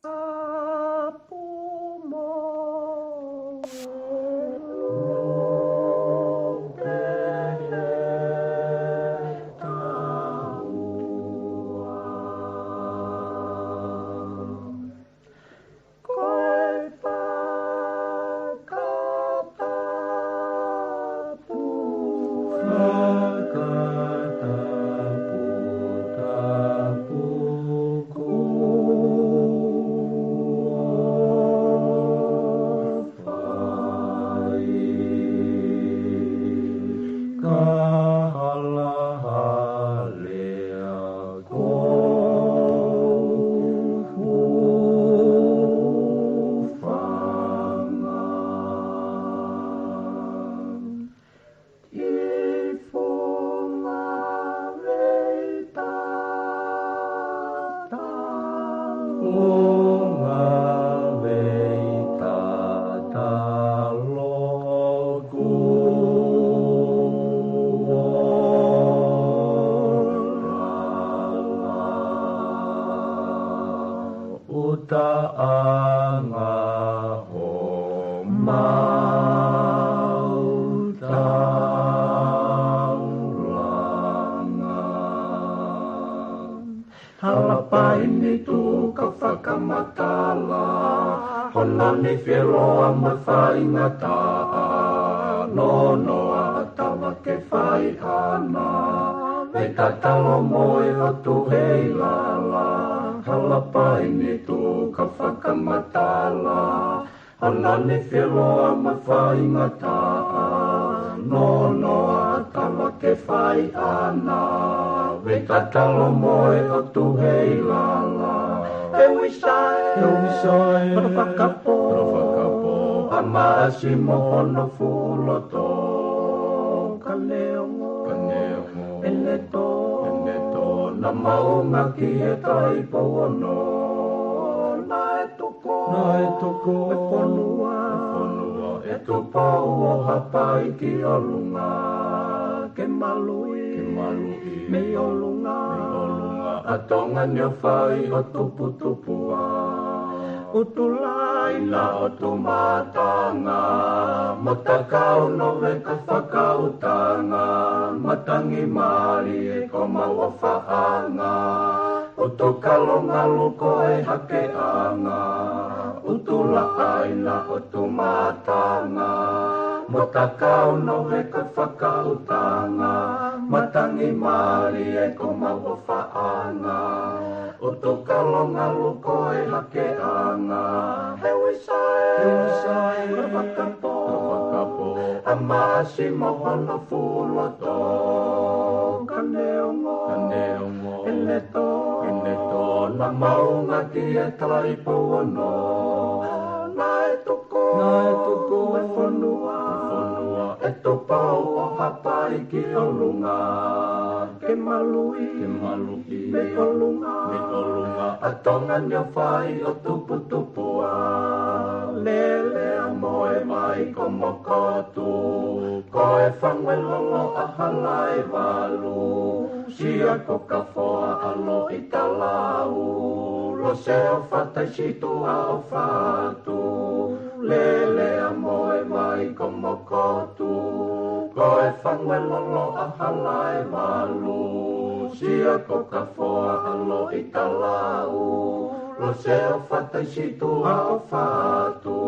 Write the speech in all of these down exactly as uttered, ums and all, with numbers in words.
Tapu mo e lope taua. Ko e fakatapu, fakatapu, tapu kuo fai. Ka halahalea ko hūfanga. Ki funga vei tatalo. Funga vei tatalo kuo lala. ʻUtaʻanga homau taulanga. Hala paini tuʻu ka fakamatala, hono nifi ʻe loa mo e faingataʻa, nonoa ʻa tava ke fai ʻana, vei tatalo mo e ʻOtu hei lala. Hala paini tuʻu ka fakamatala, hono nifi ʻe loa mo e faingataʻa, nonoa ʻa tava ke fai ʻana, vei tatalo mo e ʻOtu hei lala. E Uisae, e Uisae, kolo fakapo, kolo fakapo, ʻa Maʻasi mo hono fuʻu loto. Ka neongo, ka neongo, ʻene tō, ʻene tō, naʻa maunga ki he Taʻahine Pouono. Naʻe tuku, naʻe tuku e fonua, e fonua ʻe Tupou ʻo hapai ki ʻolunga, ke maluʻi, ke maluʻi mei ʻolunga, mei ʻolunga ʻa Tonga ni ʻo fai ʻo tuputupu ʻa ʻUtulāina ʻo Tumatanga, mo Takau Noveka Fakautanga, matangi mālie ko mau ʻofaʻanga. ʻUtukalo ngalu ko e hakeʻanga, ʻUtulāina ʻo Tumatanga, mo Takau Noveka Fakautanga, matangi mālie ko mau ʻofaʻanga. ʻUtukalo ngalu ko e hakeʻanga. E Uisae, e Uisae, kolo fakapo, kolo fakapo, ʻa Maʻasi mo hono fuʻu loto. Ka neongo, ka neongo, ʻene tō, ʻene tō, naʻa maunga ki he Taʻahine Pouono. Naʻe tuku, naʻe tuku e fonua, e fonua ʻe Tupou ʻo hapai ki ʻolunga, ke maluʻi, ke maluʻi mei ʻolunga, mei ʻolunga ʻa Tonga ni ʻo fai ʻo tuputupu ʻa Lele ʻa Moevai ko Mokotu. Ko e fangu ʻe lolo ʻa Halaevalu, Sia ko Kafoa ʻa Loʻitalau, Lose ʻo Fataisituʻa ʻo Fatu, Lele ʻa Moevai ko Mokotu. Ko e fangu ʻe lolo ʻa Halaevalu, Sia ko Kafoa ʻa Loʻitalau, Lose ʻo Fataisituʻa ʻo Fatu.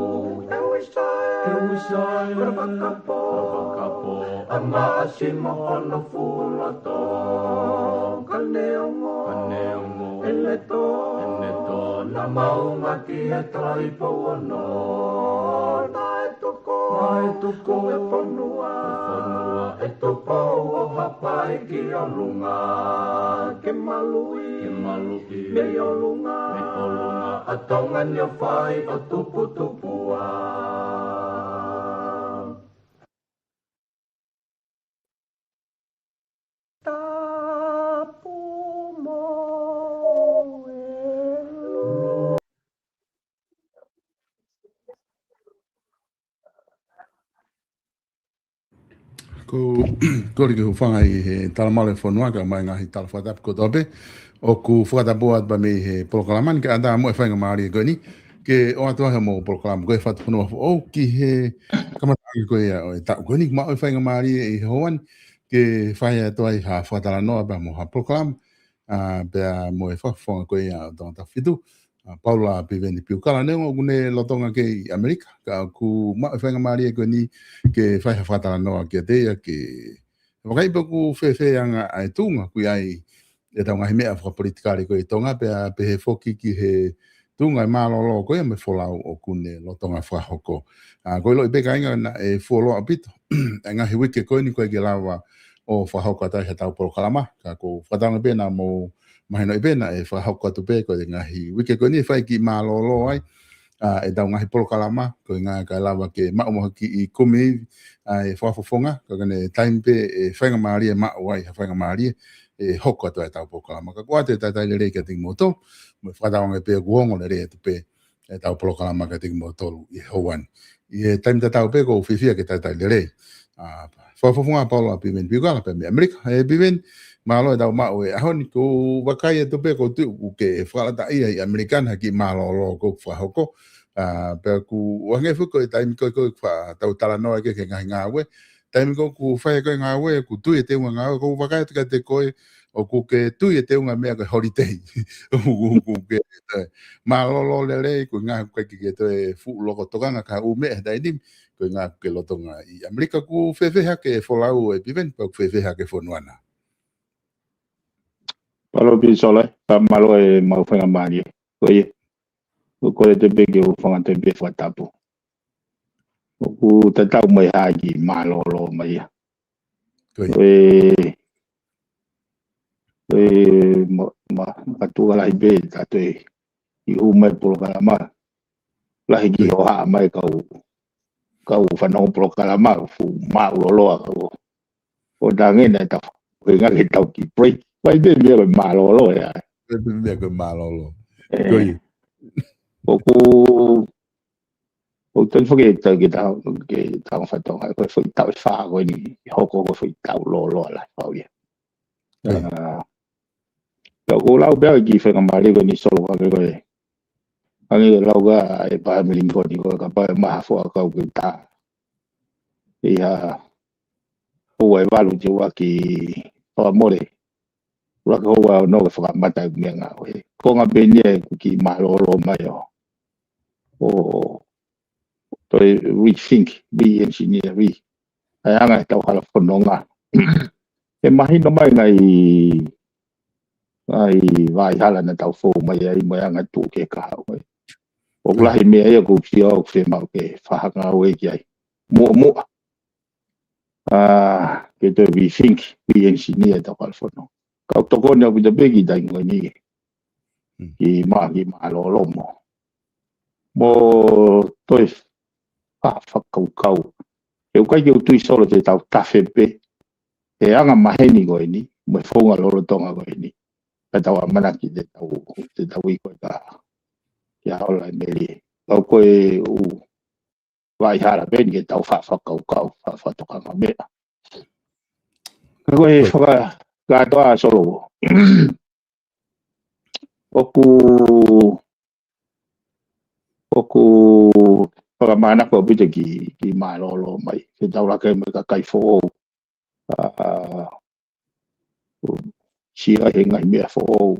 E Uisae, e Uisae, kolo fakapo, kolo fakapo, ʻa Maʻasi mo hono fuʻu loto. Ka neongo, ka neongo, ʻene tō, ʻene tō, naʻa maunga ki he Taʻahine Pouono. Naʻe tuku, naʻe tuku e fonua, e fonua ʻe Tupou ʻo hapai ki ʻolunga, ke maluʻi, ke maluʻi mei ʻolunga, mei ʻolunga ʻa Tonga ni ʻo fai ʻo tuputupu ʻa. Tapu mo e lope. Ko, ko e kole ke u hūfanga ʻi he talamalu ʻa e fonua kae ʻumaʻā e ngaahi tala fakatapu kotoa pē. ʻOku fakatapu atu pē mei he polokalama ni kae ʻatā mo e faingamālie ko eni ke ʻoatu ai hoʻomou polokalama ko e Fatufonua Foʻou ki he kamataʻanga ko ia ʻo e taʻu ko eni. Maʻu e faingamālie ʻi he houa ni ke fai atu ai ha fakatalanoa pea mo ha polokalama, ʻa, pea mo e fakafofonga ko ia ʻo Tongatapu fitu, ʻa, Paula Piveni Piukala, neongo ʻoku ne lolotonga kei ʻi ʻAmelika, ka ʻoku maʻu e faingamālie ko eni ke fai ha fakatalanoa kiate ia ke vakai pe ʻoku fēfē ʻa e anga ʻa e tuʻunga ʻoku ʻi ai ʻetau ngaahi meʻa fakapolitikale ko ē ʻi Tonga, pea pehē foki ki he tuʻunga e mālōlō ko ia mo e folau ʻoku ne lolotonga fakahoko. ʻA, ʻoku ou ʻiloʻi pē kāinga naʻe fuoloa ʻaupito ʻa e ngaahi uike ko eni ʻoku ʻikai ke lava ʻo fakahoko atu ai haʻatau polokalama, ka ʻoku ou fakatauange pē naʻa mou mahinoʻi pē naʻe fakahoko atu pē ko e ngaahi uike ko eni ʻe fai kiʻi mālōlō ai, ʻa, ʻetau ngaahi polokalama, koeʻuhi kae lava ke maʻu mo ha kiʻi kumi ivi ʻa e fakafofonga, ka ko e taimi pē ʻe faingamālie maʻu ai ha faingamālie ʻe hoko atu ai ʻetau polokalama. Ka ʻoku ʻoatu e talitali lelei kiate kimoutolu, mo e fakatauange pē ʻoku ongo lelei atu pē ʻetau polokalama kiate kimoutolu ʻi he houa ni. ʻI he taimi tatau pē ʻoku ou fiefia ke talitali lelei ʻa e fakafofonga Paula Piveni Piukala pea mei ʻAmelika. ʻE Piveni, mālō ʻetau maʻu e ʻaho ni. ʻOku ou vakai atu pē ʻoku ou tui ʻoku ke fakalataʻia ʻi ʻAmelika ha kiʻi mālōlō ʻoku fakahoko. ʻA, pea ʻoku ʻuhinga foki ko e taimi ko ē ʻoku tau talanoa ki he ngaahi ngāue. Taimi ko ē ʻoku fai ko ē ngāue, ʻoku tui e teunga ngāue, ʻoku ou vakai atu kiate koe ʻoku ke tui e teunga meʻa ko e holiday. ʻOku, ʻoku ke, ʻe, mālōlō lelei, koeʻuhi ʻoku ʻikai ke toe fuʻu loko tokanga ki ha ʻū meʻa he taimi ni, koeʻuhi ʻoku ke lolotonga ʻi ʻAmelika. ʻOku fēfē hake e folau ʻe Piveni, pea ʻoku fēfē hake e fonua na? Mālō Pisole, pea mālō e maʻu faingamālie. Ko ia, ʻoku ou kole atu pē ke u hūfanga atu pē he fakatapu. ʻOku tatau mai ha kiʻi mālōlō mai ia. Ko ia. ʻE, ʻe, ma, ma, makatuʻunga lahi pē ʻa e taimi ʻi he ʻū meʻa polokalama. Lahi kiʻi hohaʻa mai kau, kau fanongo polokalama, fuʻu māʻulōloa kau. ʻO tangi naʻa tau, ʻuhinga ke tau kiʻi break. Fai pē meʻa ko e mālōlō ia. Fai pē meʻa ko e mālōlō. ʻE. Ko ia. ʻOku, ʻoku tau foki ke tau, ke tau, ke tau fatongia, ko e foʻi taʻu ʻe fā ko eni, hoko ko e foʻi taʻu lōloa lahi fau ia. Ko ia. ʻA, ka ʻoku ou lau pē au e kiʻi faingamālie ko eni Solo, ka ko e, hangē ko e lau ko ē ʻa e Pāmili Lincoln ko ē, kapau ʻe maʻu ha fuakava ke tā ʻi ha houa ʻe valu te u ʻuluaki fakamole. ʻUluaki houa ʻe ono ke fakamata e meʻangāue. Konga pē eni ia ʻeku kiʻi mālōlō mai ʻo, ʻo toe rethink, re-engineer, re-, ʻa e anga ʻetau hala fononga. ʻE mahino mai ngaahi, ngaahi vaʻa hala naʻa tau fou mai ai mo e anga tuʻu ki he kahaʻu ai. ʻOku lahi meʻa ia ʻoku ou sio ʻoku fiemaʻu ke fakangāueʻi ai. Muʻomuʻa. ʻA, ke toe rethink, re-engineer ʻetau hala fononga. Ka ʻoku tokoni ʻaupito pē kiʻi taimi ko eni. Mm. Kiʻi mā, kiʻi mālōlō mo, mo toe fa-, fakakaukau. ʻOku ʻikai ke u tui Solo te tau tafe pē he anga maheni ko eni, mo e founga lolotonga ko eni. Ka tau ʻamanaki te tau, te tau ʻi ko e ka, kia ola e meli. Kau ko e ʻū vaʻa hala pē eni ke tau fa-, fakakaukau, fa-, fakatokanga meʻa. Ka ko e faka-, kātoa Solo. ʻOku, ʻoku fakamānako ʻaupito kiʻi, kiʻi mālōlō mai. Ke tau laka mo e kakai foʻou. ʻA, ʻa, ʻo sio he ngaahi meʻa foʻou.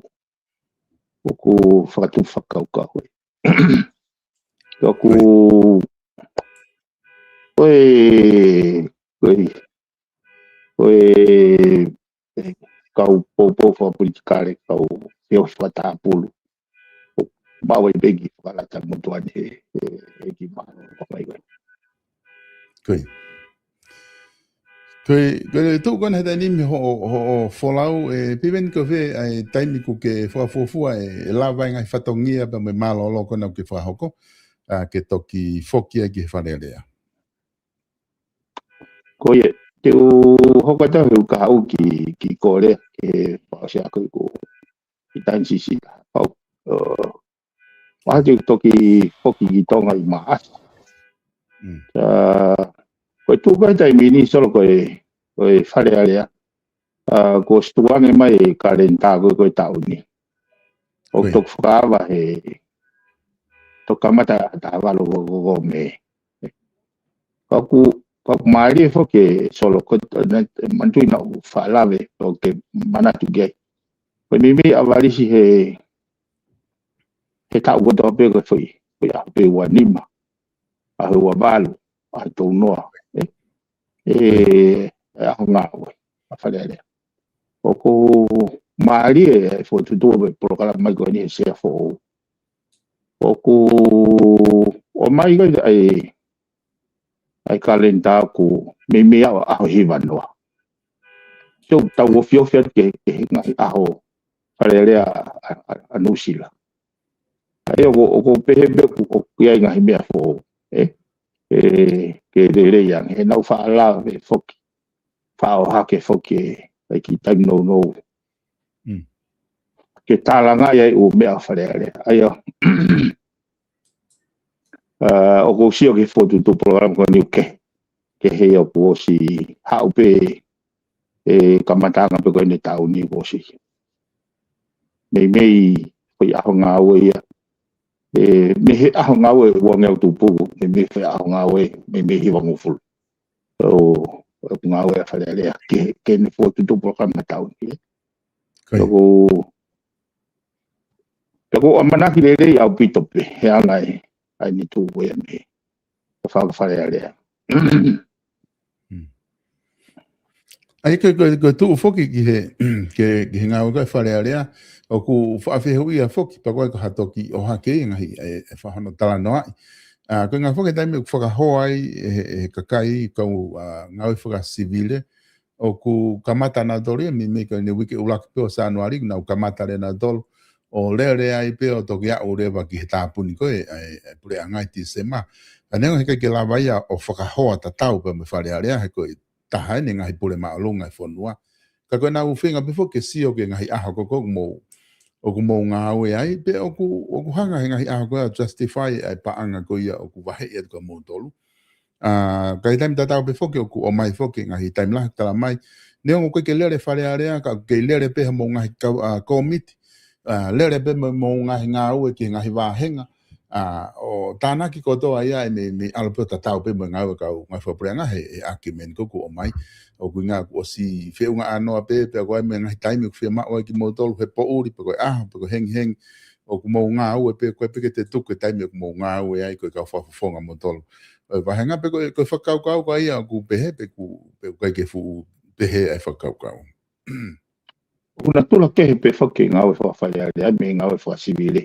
ʻOku fakatupu fakakaukau. ʻOku, ʻoi, ʻoi, ʻoi, ʻe, kau poupou fakapolitikale, kau feohi fakatāpulu. ʻO maʻu ai pē kiʻi fakalata motuʻa ni he, he, he kiʻi mālōlō mai ko ē. Ko ia. Ko ia, ko ia, tuʻu ko ena he taimi ni hoʻo, hoʻo folau ʻe Piveni, ko fē ʻa e taimi ʻoku ke fakafuofua ʻe, ʻe lava ai e ngaahi fatongia pea mo e mālōlō ko ena ʻoku ke fakahoko, ʻa, ke toki foki ai ki he Fale Alea? Ko ia, te u hoko atu he ʻoku ou haʻu ki, ki Kōlea, ke fakaʻosi ʻaki ko e taimi siʻisiʻi. Pau, ʻo, mahalo te u toki foki ki Tonga ʻi Maʻasi. Mm. ʻA, ko e tuʻu ko ē he taimi ni Solo ko e, ʻo e Fale Alea. ʻA, kuo ʻosi tukuange mai e kaleni tā ko ē ko e taʻu ni. ʻOku toki fakaava he, toki kamata ʻaho taha valu ʻo, ʻo, ʻo Mē. Ka ʻoku, ka ʻoku mālie foki e Solo ko e, na, manatuʻi naʻa ku faʻa lave ʻo ke manatu ki ai. Ko e meimei ʻavalisi he, he taʻu kotoa pē ko e foʻi, foʻi ʻaho pē ua nima, ʻaho ua valu, ʻaho tolu noa. ʻE, ʻe, ʻe ʻaho ngāue ʻa Fale Alea. ʻOku mālie e fokotuʻutuʻu e polokalama mai ko eni he sea foʻou. ʻOku ʻomai ko ē ʻa e, ʻa e kaleni tā ʻoku meimei ʻaho, ʻaho hiva noa. So, tau ofiofi atu ke, ke he ngaahi ʻaho Fale Alea ʻa, ʻa, ʻa Nuʻusila. ʻA ia ʻoku, ʻoku pehē pē ʻoku, ʻoku ʻi ai ngaahi meʻa foʻou, ē? ʻE, ke lelei ange, he naʻa ku faʻa lave foki, faʻa ʻohake foki e, e kiʻi taimi nounou. Mm. Ke tālangaʻi ai ʻū meʻa ʻa Fale Alea. ʻA ia, ʻa, ʻoku ou sio ki he fokotuʻutuʻu polokalama ko eni ʻoku kehe, kehe ʻoku ʻosi haʻu pē e kamataʻanga pē ko eni taʻu ni ʻoku ʻosi. Meimei foʻi ʻaho ngāue ia. ʻE, mei he ʻaho ngāue ua ngeau tupu, meimei foʻi ʻaho ngāue, meimei hiva ngofulu. ʻO, ʻo ngāue ʻa Fale Alea, ke, ke ne fokotuʻutuʻu polokalama taʻu ni. Ko ia. ʻOku, ʻoku ʻamanaki lelei ʻaupito pē, he anga e, ʻa eni tuʻu ia mei he, ko e faka Fale Alea. Mm. ʻA ia ko e, ko e, ko e tuʻu foki ki he, ke, ki he ngāue ko ē Fale Alea, ʻoku faʻa fehuʻia foki, pea ko e ko ha toki ʻohake ia ngaahi, e, e faʻa hono talanoaʻi. ʻA, ko e ngaahi foki taimi ʻoku fakahoa ai, e, e kakai, kau, ʻa, ngāue fakasivile, ʻoku kamata nautolu ia, meimei ko eni uike ʻuluaki pē ʻo Sānuali, naʻa nau kamata leva nautolu, ʻo lele ai pē ʻo toki aʻu leva ki he tāpuni ko ē, e, e puleʻanga ʻi Tīsema. Ka neongo he ʻikai ke lava ia ʻo fakahoa tatau pē mo e Fale Alea, he ko e taha eni ngaahi pule māʻolunga e fonua. Ka ko ʻenau feinga pē foki ke sio ki he ngaahi ʻaho ko ē ʻoku mou, ʻoku mou ngāue ai, pe ʻoku, ʻoku hanga he ngaahi ʻaho ko ē ʻo justify ʻa e paʻanga ko ia ʻoku vaheʻi atu kia moutolu. ʻA, ka ʻi he taimi tatau pē foki ʻoku ʻomai foki ngaahi taimi lahi tala mai. Neongo ʻoku ʻikai ke lele Fale Alea, ka ʻoku kei lele pē ha mou ngaahi kau, ʻa, kōmiti. ʻA, lele pē mo, mou ngaahi ngāue ki he ngaahi vāhenga. ʻA, ʻo tānaki kotoa ia e mei, mei ʻalu pē ʻo tatau pē mo e ngāue kau ngaahi fakapuleʻanga he, he ʻakimeni ko ē ʻoku ʻomai. ʻOku ʻi ai ngaahi ʻoku ʻosi feʻunga ʻanoa pē, pea ko e meʻa ngaahi taimi ʻoku fiemaʻu ai kimoutolu he poʻuli, pe ko e ʻaho, pe ko e hengihengi. ʻOku mou ngāue pē, ko e pē ke te tuku e taimi ʻoku mou ngāue ai, ko e kau fakafofonga moutolu. ʻO e vāhenga pē ko e, ko e fakakaukau ko ia ʻoku pehē pe ʻoku, pe ʻoku ʻikai ke fuʻu pehē ʻa e fakakaukau. ʻOku natula kehe pē foki e ngāue faka Fale Alea mei he ngāue fakasivile.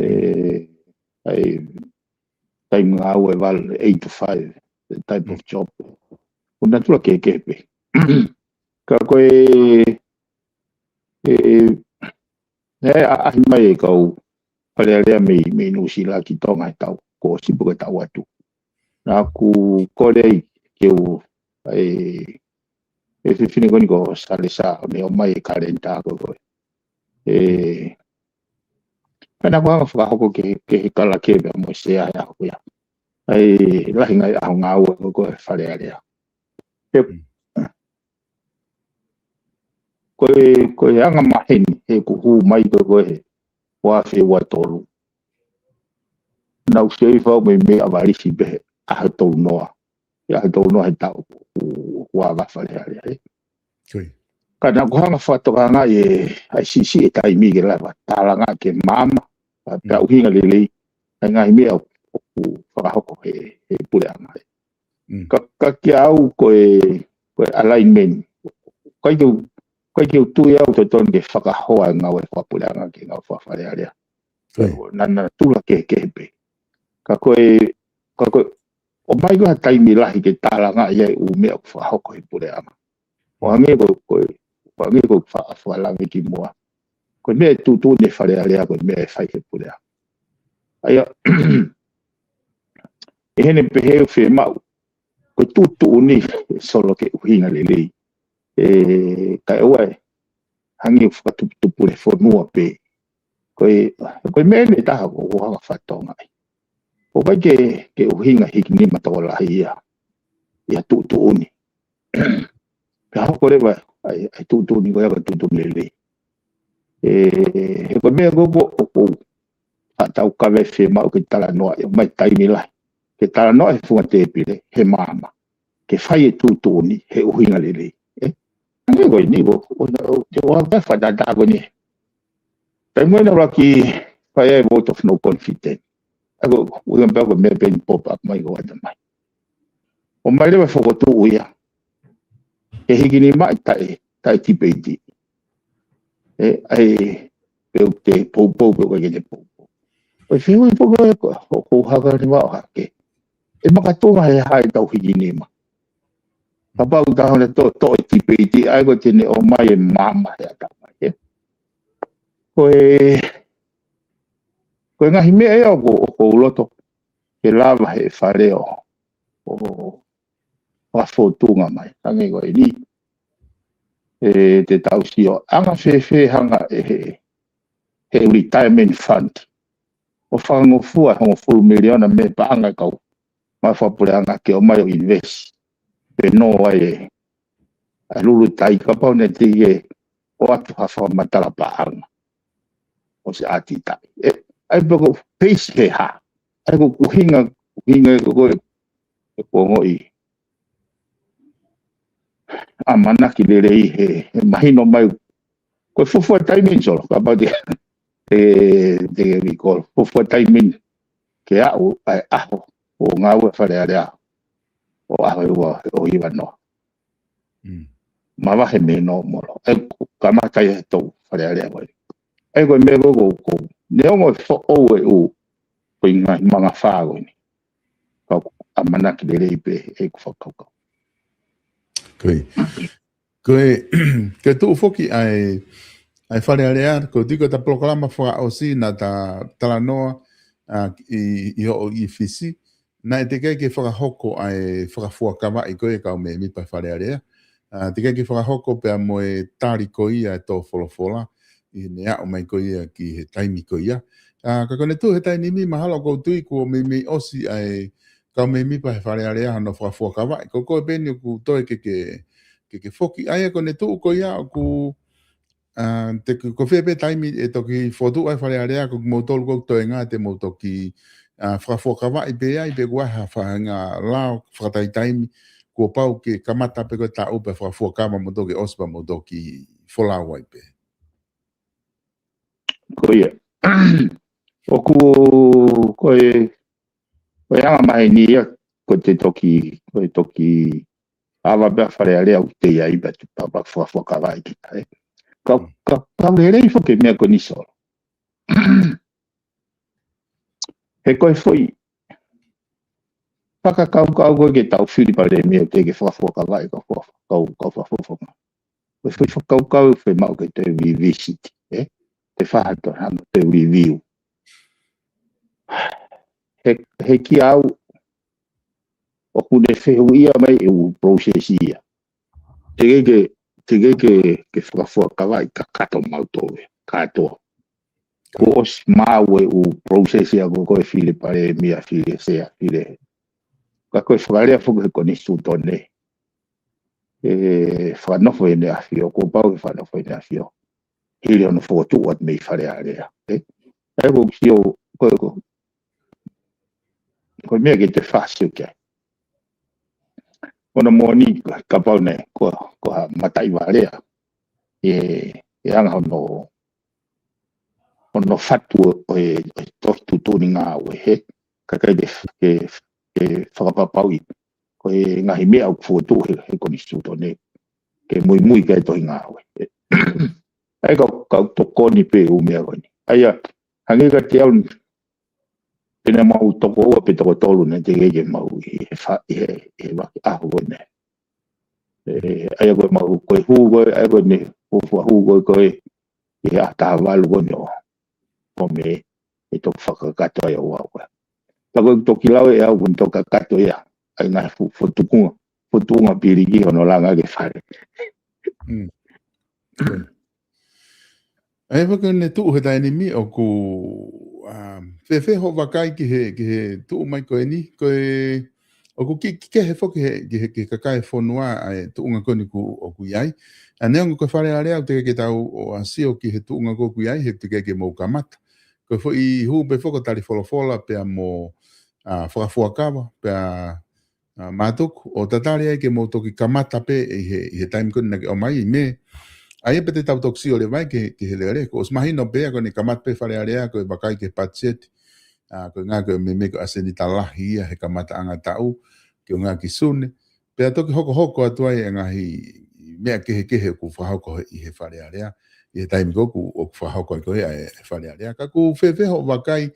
ʻE, ʻa e taimi ngāue valu, eight to five, the type of job. ʻOku natula kehekehe pē. Ka ko e, e, e, ʻaʻahi mai e kau Fale Alea mei, mei Nuʻusila ki Tonga he taʻu kuo ʻosi pe ko e taʻu atu. Naʻa ku kole ai ke u, e, e fefine ko eni ko Salesa, ʻo ne ʻomai e kaleni tā ko ē. E, pea naʻa ku hanga fakahoko ke, ke he kala ke pea mo e sea he ʻaho ko ia. ʻA e lahi ngaahi ʻaho ngāue ko ē Fale Alea. He, Mm. ko e, ko e anga maheni, he ʻoku hū mai ko ē he ua afe ua tolu. Naʻa ku sio hifo au mei, mei ʻavalisi pē he ʻaho tolu noa. He ʻaho tolu noa he taʻu ʻoku, ʻoku ava Fale Alea, ē. Ko ia. Ka naʻa ku hanga fakatokangaʻi e, ʻa e siʻisiʻi e taimi ke lava tālangaʻi ke maama, ʻa, pea Mm. ʻuhinga lelei, ʻa e ngaahi meʻa ʻoku, ʻoku fakahoko he, he puleʻanga, ē. Mm. Ka, ka kiate au ko e, ko e alignment. ʻIkai ke u, ʻikai ke u tui au totonu ke fakahoa e ngāue fakapuleʻanga ki he ngāue faka Fale Alea. Ko ia. Naʻa, naʻa natula kehekehe pē. Ka ko e, ka ko e, ʻomai ko ē ha taimi lahi ke tālangaʻi ai ʻū meʻa ʻoku fakahoko he puleʻanga. ʻO hangē ko, ko e, ʻo hangē ko e fa-, fakalave kimuʻa. Ko e meʻa ʻe tuʻutuʻuni ʻe Fale Alea, ko e meʻa ʻe fai he puleʻanga. ʻA ia, ʻi heʻene pehē ʻoku fiemaʻu, ko e tuʻutuʻuni Solo ke ʻuhinga lelei. ʻE, kae ʻoua ʻe hangē ʻoku fakatuputupu le fonua pē. Ko e, ko e meʻa ʻe taha ʻoku ou hanga fakatokangaʻi. ʻOku ʻikai ke, ke ʻuhinga hiki nima tokolahi ia. Ia tuʻutuʻuni. Ka hoko leva ʻa e, ʻa e tuʻutuʻuni ko ia ko e tuʻutuʻuni lelei. ʻE, he ko e meʻa ko ē ʻoku ou, ʻa tau kave fiemaʻu ke talanoa, ʻe mai taimi lahi. Ke talanoa he funga tēpile, he maama. Ke fai e tuʻutuʻuni, he ʻuhinga lelei. ʻE? Hangē ko eni ko, ʻo, ʻo, te ʻoua ke fakatātā ko eni. Taimi ʻe ʻuluaki fai ai e vote of no confidence. ʻA ia ko, ʻuhinga pē ko e meʻa pē eni pop up mai ko ata mai. ʻOmai leva e fokotuʻu ia. Ke hiki nima ʻi taʻe, taʻe tipeiti. ʻE, ʻai, pe ʻoku te poupou, pe ʻoku ʻikai ke te poupou. ʻOi, fehuʻi pē ko e, ko, ko, ko haka ni mau hake. ʻE makatuʻunga he hā ʻetau hiki nima. Kapau ʻoku tau hanga ʻo toʻo, toʻo e tipeiti, ʻa ia ko ʻete ne ʻomai e maama he ata mai, ē. Ko e, ko e ngaahi meʻa ia ʻoku, ʻoku ou loto ke lava he Fale ʻo, ʻo, ʻo fakafōtunga mai. Hangē ko eni, ʻe te tau sio, ʻe anga fēfē hanga ʻe he, he retirement fund ʻo fakangofua e hongofulu miliona mei he paʻanga ʻa e kau maʻu fakapuleʻanga ke ʻomai ʻo invest. Pe nō ai e, ʻa e lulutai kapau naʻe teʻeki ke ʻoatu ha fakamatala paʻanga ʻo se ʻatitaʻi. ʻE, ʻa ia pē ko e peisi he hā. ʻA ia ko e ʻuhinga, ʻuhinga ko e, ko e, ko e ongoʻi ʻamanaki lelei he, he mahino mai. Ko e fuofua taimi eni Solo, kapau te, te, te ke recall. Fuofua taimi eni ke aʻu ʻa e ʻaho ʻo ngāue Fale Alea. ʻO ʻaho ʻe ua ʻo hiva noa. Mm. Mavahe mei he nōmolo. ʻE kamata ia he tou Fale Alea ko ē. ʻE ko e meʻa ko ē ko, ko, neongo e foʻou e ʻū, ko e ngaahi mangafā ko eni. Ka ʻoku ʻamanaki lelei pē ʻeku fakakaukau. Ko ia. Ko e, ko e tuʻu foki ʻa e, ʻa e Fale Alea, ko e tiko ta polokalama fakaʻosi naʻa ta talanoa, ʻa, ʻi, ʻi hoʻo ʻi Fisi, naʻe teʻeki ai ke fakahoko ʻa e fakafuakavaʻi ko ē kau mēmipa Fale Alea. ʻA, teʻeki ai ke fakahoko pea mo e tali ko ia e tō folofola, ʻi heʻene aʻu mai ko ia ki he taimi ko ia. ʻA, ka ko ʻene tuʻu he taimi ni mahalo ʻoku ou tui kuo meimei ʻosi ʻa e kau mēmipa he Fale Alea hono fakafuakavaʻi. Ko koe pē eni ʻoku toe ke ke, ke ke foki. ʻA ia ko ʻene tuʻu ko ia ʻoku, ʻa, te ko, ko fē pē taimi ʻe toki fotu ai Fale Alea ko kimoutolu ko ʻoku toe ngā te mou toki, ʻa, fakafuakavaʻi pē ai pe ʻoku ʻi ai ha faʻahinga lao fakataimi kuo pau ke kamata pē ko e taʻu pē fakafuakava mo toki ʻosi pea mo toki folau ai pē. Ko ia. ʻOku, ko e, ko e anga maheni ia, ko e te toki, ko e toki ava pē ʻa Fale Alea ʻoku te ʻi ai pē ʻa e tuʻu papa fakafuakavaʻi kita, ē. Ka, ka, ka lelei foki e meʻa ko eni Solo. He ko e foʻi fakakaukau ko ē ke tau fili palēmia ʻo teʻeki fakafuakavaʻi kau, kau, kau fakafofonga. Ko e foʻi fakakaukau ʻe fiemaʻu ke toe revisit, ē? Te fahato hano toe review. He, he kiate au, ʻoku ne fehuʻia mai e ʻū process ia. Teʻeki ke, teʻeki ke, ke fakafuakavaʻi kakato mautolu, kātoa. Kuo ʻosi maʻu e ʻū process ia ko ē ko e fili palēmia, fili sea, fili. Ka ko e fakalea foki he konisitūtone. ʻE fakanofo ʻEne ʻAfio, kuo pau ke fakanofo ʻEne ʻAfio. Hili hono fokotuʻu atu mei Fale Alea. Ē? ʻA ia ʻoku ou sio, ko, ko, ko e meʻa ke te fasi o ke. ʻOku moʻoni kapau naʻe, ko, ko ha mataʻi Fale Alea. ʻE, ʻe anga hono, hono fatu ʻo e, ʻo e tohi tuʻutuʻuni ngāue he. Ka ʻikai ke, ke, ke fakapapauʻi. Ko e ngaahi meʻa ʻoku fokotuʻu he, he konisitūtone. Ke muimui ki he tohi ngāue. ʻA ia kau, kau tokoni pē ʻū meʻa ko eni. ʻA ia, hangē kiate au, pea naʻa mau toko ua pe toko tolu naʻe teʻeki ke mau ʻi he fa-, ʻi he, ʻi he vaki ʻaho ko eni. ʻE, ʻa ia ko e mau, ko e hū ko ē, ʻa ia ko eni, fuofua hū ko ē, ko ē, ʻi he ʻaho taha valu ko eni ʻo, ʻo Mē, ʻe toki fakakakato ai ʻo au ko ē. Ka ko e toki lau ʻe au, ko e toki kakato ia, ʻa e ngaahi fu-, fokotuʻunga, fokotuʻunga piliki hono langa ke fale. Mm. ʻA ia, pea ko ʻene tuʻu he taimi ni ʻoku, um, fēfē hoʻo vakai ki he, ki he tuʻu mai ko eni, ko e, ʻOku kiʻi kehe foki he, ki he, ki he kakai e fonua ʻa e tuʻunga ko eni ʻoku, ʻoku ʻi ai. ʻA neongo ko e Fale Alea, ʻoku teʻeki ke tau ō ʻo sio ki he tuʻunga ko ē ʻoku ʻi ai, he ʻoku teʻeki ke mou kamata. Ko e foʻi hū pē foki ʻo tali folofola pea mo, ʻa, fakafuakava, pea, ʻa, mātuku, ʻo tatali ai ke mou toki kamata pē ʻi he, ʻi he taimi ko eni naʻa ke ʻomai ʻi Mē. ʻA ia pē te tau toki sio leva ai ki he, ki he lele. Kuo ʻosi mahino pē ia ko eni kamata pē Fale Alea ko e vakai ki he patiseti. ʻA, ko e ʻuhinga ko e meimei ko e ʻasenita lahi ia he kamataʻanga taʻu, ki he ʻuhinga ki Sune. Pea toki hokohoko atu ai e ngaahi meʻa kehekehe ʻoku fakahoko he, ʻi he Fale Alea, ʻi he taimi ko ē ʻoku, ʻoku fakahoko ai ko ē ʻa e, e Fale Alea. Ka ʻoku fēfē hoʻo vakai,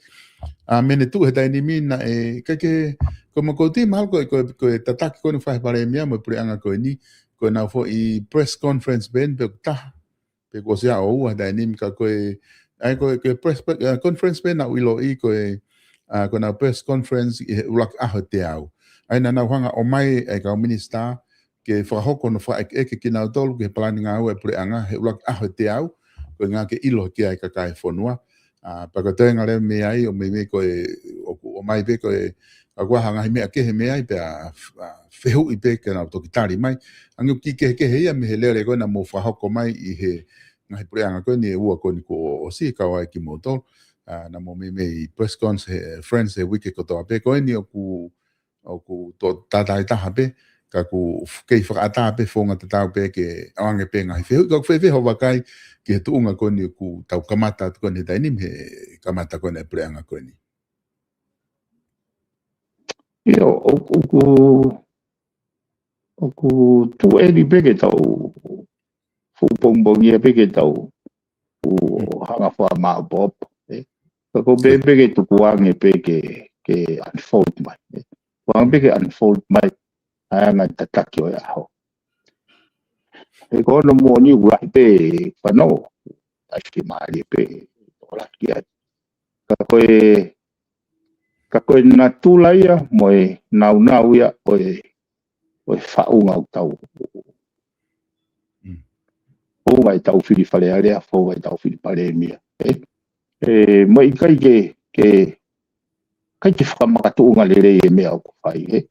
ʻa, mei he tuʻu he taimi ni naʻe, ʻikai ke, ko e mou ko e timi mahalo ko e, ko e, ko e tataki ko eni ʻoku fai he Palēmia mo e puleʻanga ko eni, ko ʻenau foʻi press conference pē eni pe ʻoku taha, pe kuo ʻosi ʻa ʻoua he taimi ni ka ko e, ʻa ia ko e, ko e press, ʻa, conference pē naʻá ku ʻiloʻi ko e, ʻa, ko ʻenau press conference ʻi he ʻuluaki ʻaho ʻo e teau. ʻA ia naʻa nau hanga ʻo ʻomai e kau minisitā ke fakahoko hono fakaʻekeʻeke kinautolu ki he palani ngāue ʻa e puleʻanga he ʻuluaki ʻaho ʻo e teau, ko e ʻuhinga ke ʻilo ki ai e kakai e fonua. ʻA, pea ko e toenga leva mei ai ʻo meimei ko e, ʻoku ʻomai pē ko e, ka ʻoku ʻi ai ha ngaahi meʻa kehe mei ai pea, ʻa, fehuʻi pē ke nau toki tali mai. Hangē ʻoku kiʻi kehekehe ia mei he lele ko ē naʻa mou fakahoko mai ʻi he ngaahi puleʻanga ko eni ʻe ua ko eni kuo ʻosi kau ai kimoutolu. ʻA, naʻa mou meimei press conference he uike kotoa pē ko eni ʻoku, ʻoku toe tātāitaha pē, ka ʻoku kei fakaʻatā pē founga tatau pē ke ʻoange pē ngaahi fehuʻi, ka ʻoku fēfē hoʻo vakai ki he tuʻunga ko eni ʻoku tau kamata atu ko eni he taimi ni, he kamata ko eni e puleʻanga ko eni. ʻIo, ʻoku, ʻoku, ʻoku too early pē ke tau fuʻu pongipongia pē ke tau ʻo hanga ʻo fakamāʻopoʻopo, ē. Ka ko e pē pē ke tukuange pē ke, ke unfold mai, ē. Tukuange pē ke unfold mai, ʻa e ngaahi tataki ʻo e ʻaho. He ko hono moʻoni ʻoku lahi pē fanongo, ʻai fiemālie pē, ʻo lahi ai. Ka ko e, ka ko e natula ia, mo e nāunau ia, ʻo e, ʻo e faʻunga ʻoku tau. Mm. Founga ʻetau fili Fale Alea, founga ʻetau fili Palēmia, ē? Ē, mo e ʻikai ke, ke, ʻikai ke fakamakatuʻunga lelei e meʻa ʻoku fai, ē?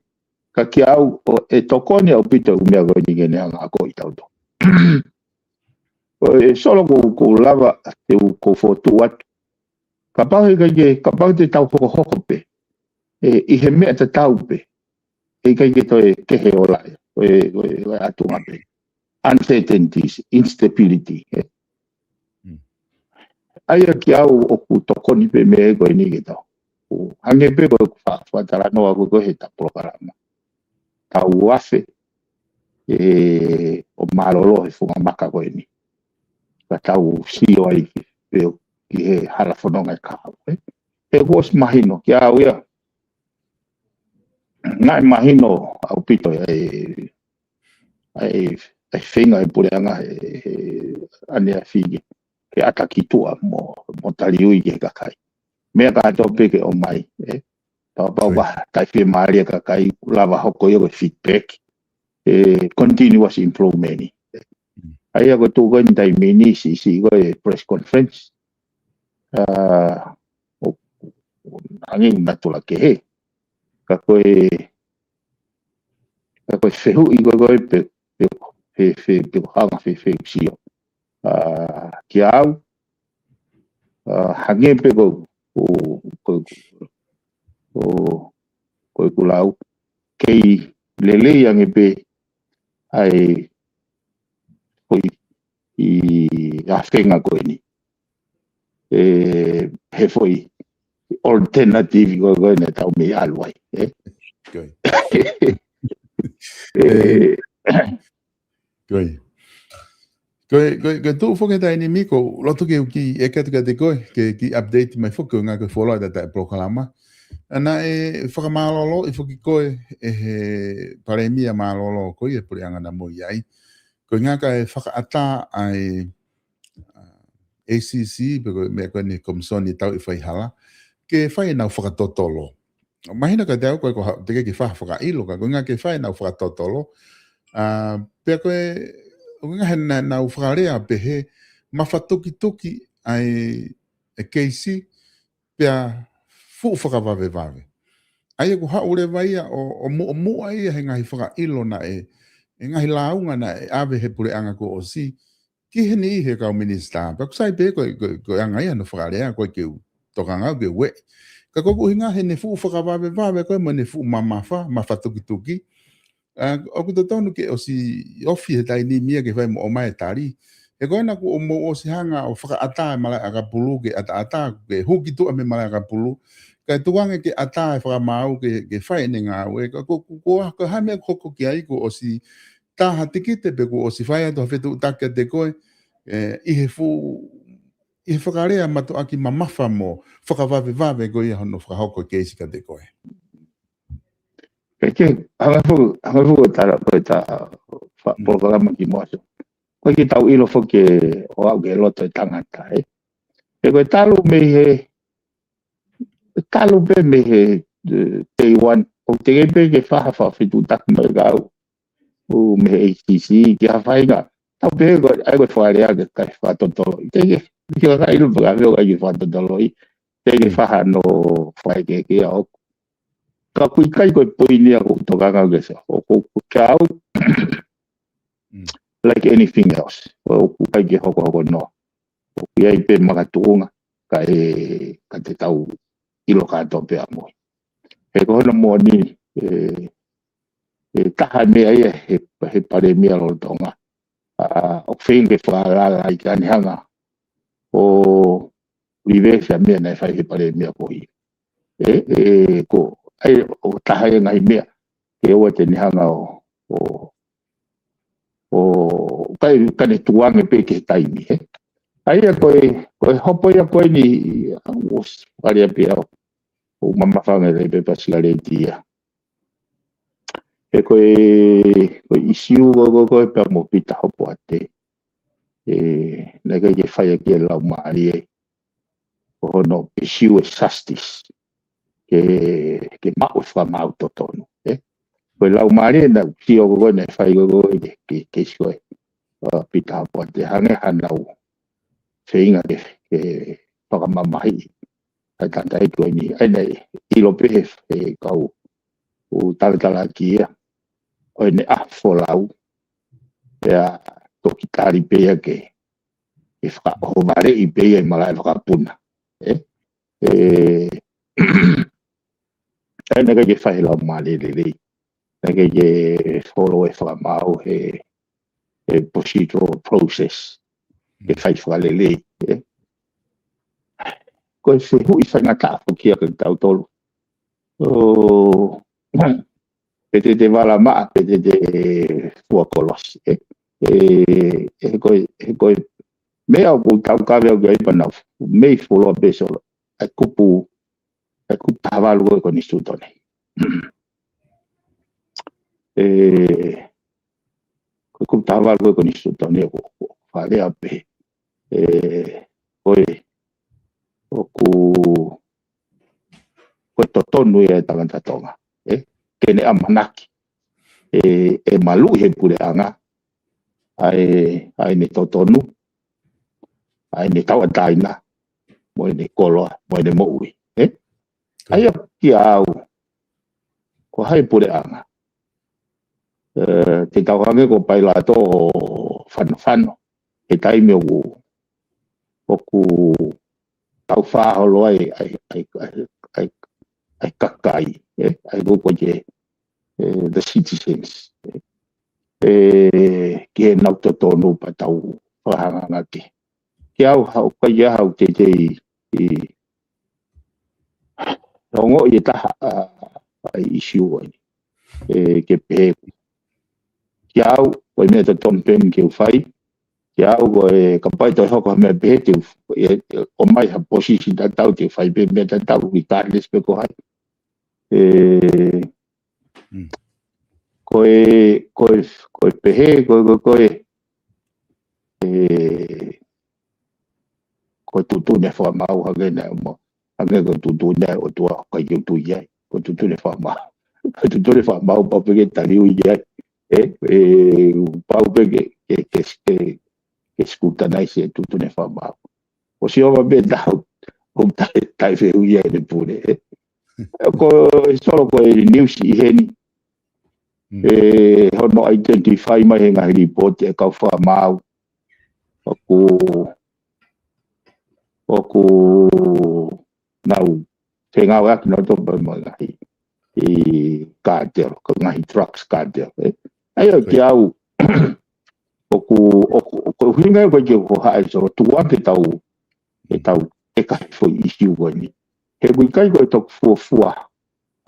Ka kiate au, ʻoku tokoni ʻaupito e ʻū meʻa ko eni ke ne hanga ʻo akoʻi kitautolu. ʻOku, ē, Solo, ʻoku ou, ʻoku ou lava, te u, ʻoku ou fokotuʻu atu. Kapau he ʻikai ke, kapau te tau hokohoko pē, ē, ʻi he meʻa tatau pē, ʻe ʻikai ke toe kehe ʻo lahi, ʻo e, ʻo e, ʻo e ʻatunga pē. Uncertainties, instability, ē. Mm. ʻA ia kiate au ʻoku tokoni pē meʻa ko eni ke tau. ʻO hangē pē ko e fa-, fakatalanoa ko ē ko ē heʻeta polokalama. Tau afe, ē, ʻo mālōlō he funga maka ko eni. Ka tau sio ai ki, ki he hala fononga ʻe kahaʻu, ē. He kuo ʻosi mahino kiate au ia. Naʻe mahino ʻaupito ia ʻa e, ʻa e, ʻa e feinga e puleʻanga he, he ʻaneafi ke, ke ʻata ki tuʻa mo, mo taliui ki he kakai. Meʻa kātoa pē ke ʻomai, ē. Kapau ʻoku ʻikai fiemālie e kakai, lava hoko ia ko e feedback. Ē, continuous improvement. Mm. ʻA ia ko e tuʻu ko eni taimi ni siʻisiʻi ko e press conference. ʻA, ʻo, ʻo, ʻoange natula kehe. Ka ko e, ka ko e fehuʻi ko ē ko ē pe, pe, pe, pe, pe ko e hanga fēfē ʻeku sio. ʻA, kiate au, ʻa, hangē pē ko, ko, ko, ko, ko ʻeku lau, kei lelei ange pē ʻa e, ko e, ʻi he feinga ko eni. Ē, he foʻi alternative ko ē, ko ē naʻa tau mei ʻalu ai, ē? Ko ia. Ē, ē, ko ia. Ko e, ko e, ko e tuʻu foki he taimi ni ʻoku ou loto ke u kiʻi ʻeke atu kiate koe, ke kiʻi update mai foki ko e ngaahi ko e fuoloa ʻetau polokalama. ʻA, naʻe fakamālōlōʻi foki koe ʻe he Palēmia mālōlō ko ia e puleʻanga naʻa mo ia ai. Ko e ʻuhinga ka e fakaʻatā ʻa e, ʻa, A C C, pe ko e meʻa ko eni Komisoni Tauʻi Faihala, ke fai ʻenau fakatotolo. Mahino kiate au ko e ko ha, teʻeki ke fai ha fakaʻilo ka ko e ʻuhinga ke fai ʻenau fakatotolo. ʻA, pea ko e, ʻuhinga he naʻa, naʻa nau fakalea pehē, mafatukituki ʻa e, e keisi, pea fuʻu fakavavevave. ʻA ia ʻoku haʻu leva ia ʻo, ʻo muʻomuʻa ia he ngaahi fakaʻilo naʻe, he ngaahi lāunga naʻe ʻave he puleʻanga kuo ʻosi, ki he niʻihi he kau minisitā. Pea ʻoku sai pē ko, ko, ko e anga ia hono fakalea, ʻikai ke u tokanga au ke u ueʻi. Ka ko ʻeku ʻuhinga he ne fuʻu fakavavevave ko ē mo ne fuʻu mamafa, mafatukituki. ʻA, ʻoku totonu ke ʻosi ofi he taimi ni ia ke fai mo ʻomai e tali. He ko ena kuo mou ʻosi hanga ʻo fakaʻatā e malaʻe ʻakapulu ke ʻataʻatā, ke huki tuʻa mei he malaʻe ʻakapulu. Kae tuku ange ke ʻatā e fakamaau ke, ke fai ʻene ngāue. Ka ko, ko, ko, ko e hā e meʻa ʻoku hoko ki ai kuo ʻosi tā ha tikite pe kuo ʻosi fai atu ha fetuʻutaki kiate koe, ē, ʻi he fuʻu, ʻi he fakalea mātuʻaki mamafa mo fakavavevave ko ia hono fakahoko e keisi kiate koe. Ke ke, hanga fuʻu, hanga fuʻu tala ko e tā fa-, Mm. polokalama ki muʻa. Ko e ke tau ʻilo foki ʻo aʻu ki he loto e tangata, ē. He ko e talu mei he, talu pē mei he, eh, day one, ʻoku teʻeki pē ke fai ha fakafetuʻutaki mai ka au. ʻO mei he A C C, ki ha faʻahinga. Tau pē ko, ʻai ko e fakalea ke kai fakatotolo. Teʻeki, ke ka kai ʻilo pē ka veo kai ke fakatotolo i. Teʻeki fai hano fai ke, ke au. Ka ʻoku ʻikai ko e poini ia ʻoku tokanga ke sa. ʻOku, ʻoku ke au, Mm. like anything else. ʻOku ʻikai ke hokohoko noa. ʻOku ʻi ai pē makatuʻunga, ka e, ka te tau ʻilo kātoa pē ʻa moʻui. He ko hono moʻoni, ē, ʻe taha e meʻa ia he, he palēmia lolotonga. ʻA, ʻoku feinga ke fakalala ai ka ne hanga ʻo reverse ʻa e meʻa naʻe fai he palēmia ko ia. Ē, ē, ko, ʻai, ʻoku taha e ngaahi meʻa, ke ʻoua te ne hanga ʻo, ʻo, ʻo, kai, ka ne tuku ange pē ki he taimi, ē. ʻA ia ko e, ko e hopo ia ko eni, ʻa, ʻosi, fakalea pē au, ʻoku mamafa ange lelei pē pasi ka leti ia. He ko e, ko e ʻisiū ko, ko, ko e pea mo Pita Hopoate. Ē, naʻe ʻikai ke fai ʻaki e laumālie, ē. Ko hono pursue e justice. Ke, ke maʻu e fakamaau totonu, ē. Ko e laumālie naʻe ʻosi ko, ko naʻe fai ko, ko ke, ke, ke sio ē. ʻA, Pita Hopoate hangē hanau feinga ke, ke fakamamahiʻi ʻa e tangataʻeiki ko eni. ʻA ia naʻe ʻilo pē he, he kau ʻoku talatalaaki ia ʻo ʻene ʻaho folau. Pea toki tali pē ia ke, ke fakaʻohovaleʻi pē ia ʻi malaʻe vakapuna. Ē? Ē, ʻa ia naʻe ʻikai ke fai he laumālie lelei. Naʻe ʻikai ke follow e fakamaau he, he procedural process. Ke fai fakalelei, ē. Ko e fehuʻi faingataʻa foki ia kiate kitautolu. ʻO, pe te te vala maʻa, pe te te fua kolosi, ē. Ē, ē, ko e, ē, ko e meʻa ʻoku tau kave au ki ai pea nau mei fuoloa pē Solo. ʻA e kupu, ʻa e kupu taha valu ko e Konisitūtone. Ē, ko e kupu taha valu ko e Konisitūtone ʻoku, ʻoku fakalea pē. Ē, ko e, ʻoku, ko e totonu ia e tangata Tonga. Ē, ke ne ʻamanaki. Ē, ʻe maluʻi he puleʻanga ʻa e, ʻa ʻene totonu, ʻa ʻene tauʻatāina, mo ʻene koloa, mo ʻene moʻui, ē? ʻA ia kia au, ko hai puleʻanga. Ē, te tau hangē ko Pailato ʻo fanofano, he taimi ʻoku, ʻoku tau fāholo ai, ai, ai, ai, ai, ai kakai, ē, ai ko ko ke, ē, the citizens, ē, ki he nau totonu pea tau fakahangahanga ki. Ki au hau, kai ia hau teitei ʻi, ʻi, ongoʻi e taha, ʻa, ʻa e ʻisiū ai. Ē, ke pehē. Ki au, ko e meʻa totonu pē eni ke u fai. Ki au, ko e, kapau ʻe toe hoko ha meʻa pehē te u, ē, ē, ʻomai ha position tatau te u fai pē meʻa tatau, regardless pe ko hai. Ē, Mm. ko e, ko e, ko e pehē, ko e, ko e, ko e, ē, ko e tuʻutuʻuni fakamaau hangē naʻe mo, hangē ko e tuʻutuʻuni ʻa e ʻOtua ʻikai ke u tui ai. Ko e tuʻutuʻuni fakamaau. Ko e tuʻutuʻuni fakamaau pau pē ke taliui ki ai. Ē, ē, pau pē ke, ke, ke, ke, ke scrutinize e tuʻutuʻuni fakamaau. ʻO sio ma pē tau, ʻo tai, tai fehuʻi ia ʻene pule, ē. Ko e solo ko e niusi ʻi heni. Mm. ʻE hono identify mai he ngaahi lipooti ʻa e kau fakamaau. ʻOku, ʻoku nau fengāueʻaki nautolu pea mo e ngaahi ʻi cartel, ko e ngaahi drugs cartel, ē. ʻA ia, ko ia. Kiate au, ʻoku, ʻoku, ʻoku ʻuhinga ia ko e ke hohaʻa e solo tuku ange ke tau, ke tau ʻeke e foʻi ʻisiū ko eni. He ʻoku ʻikai ko e toki fuofua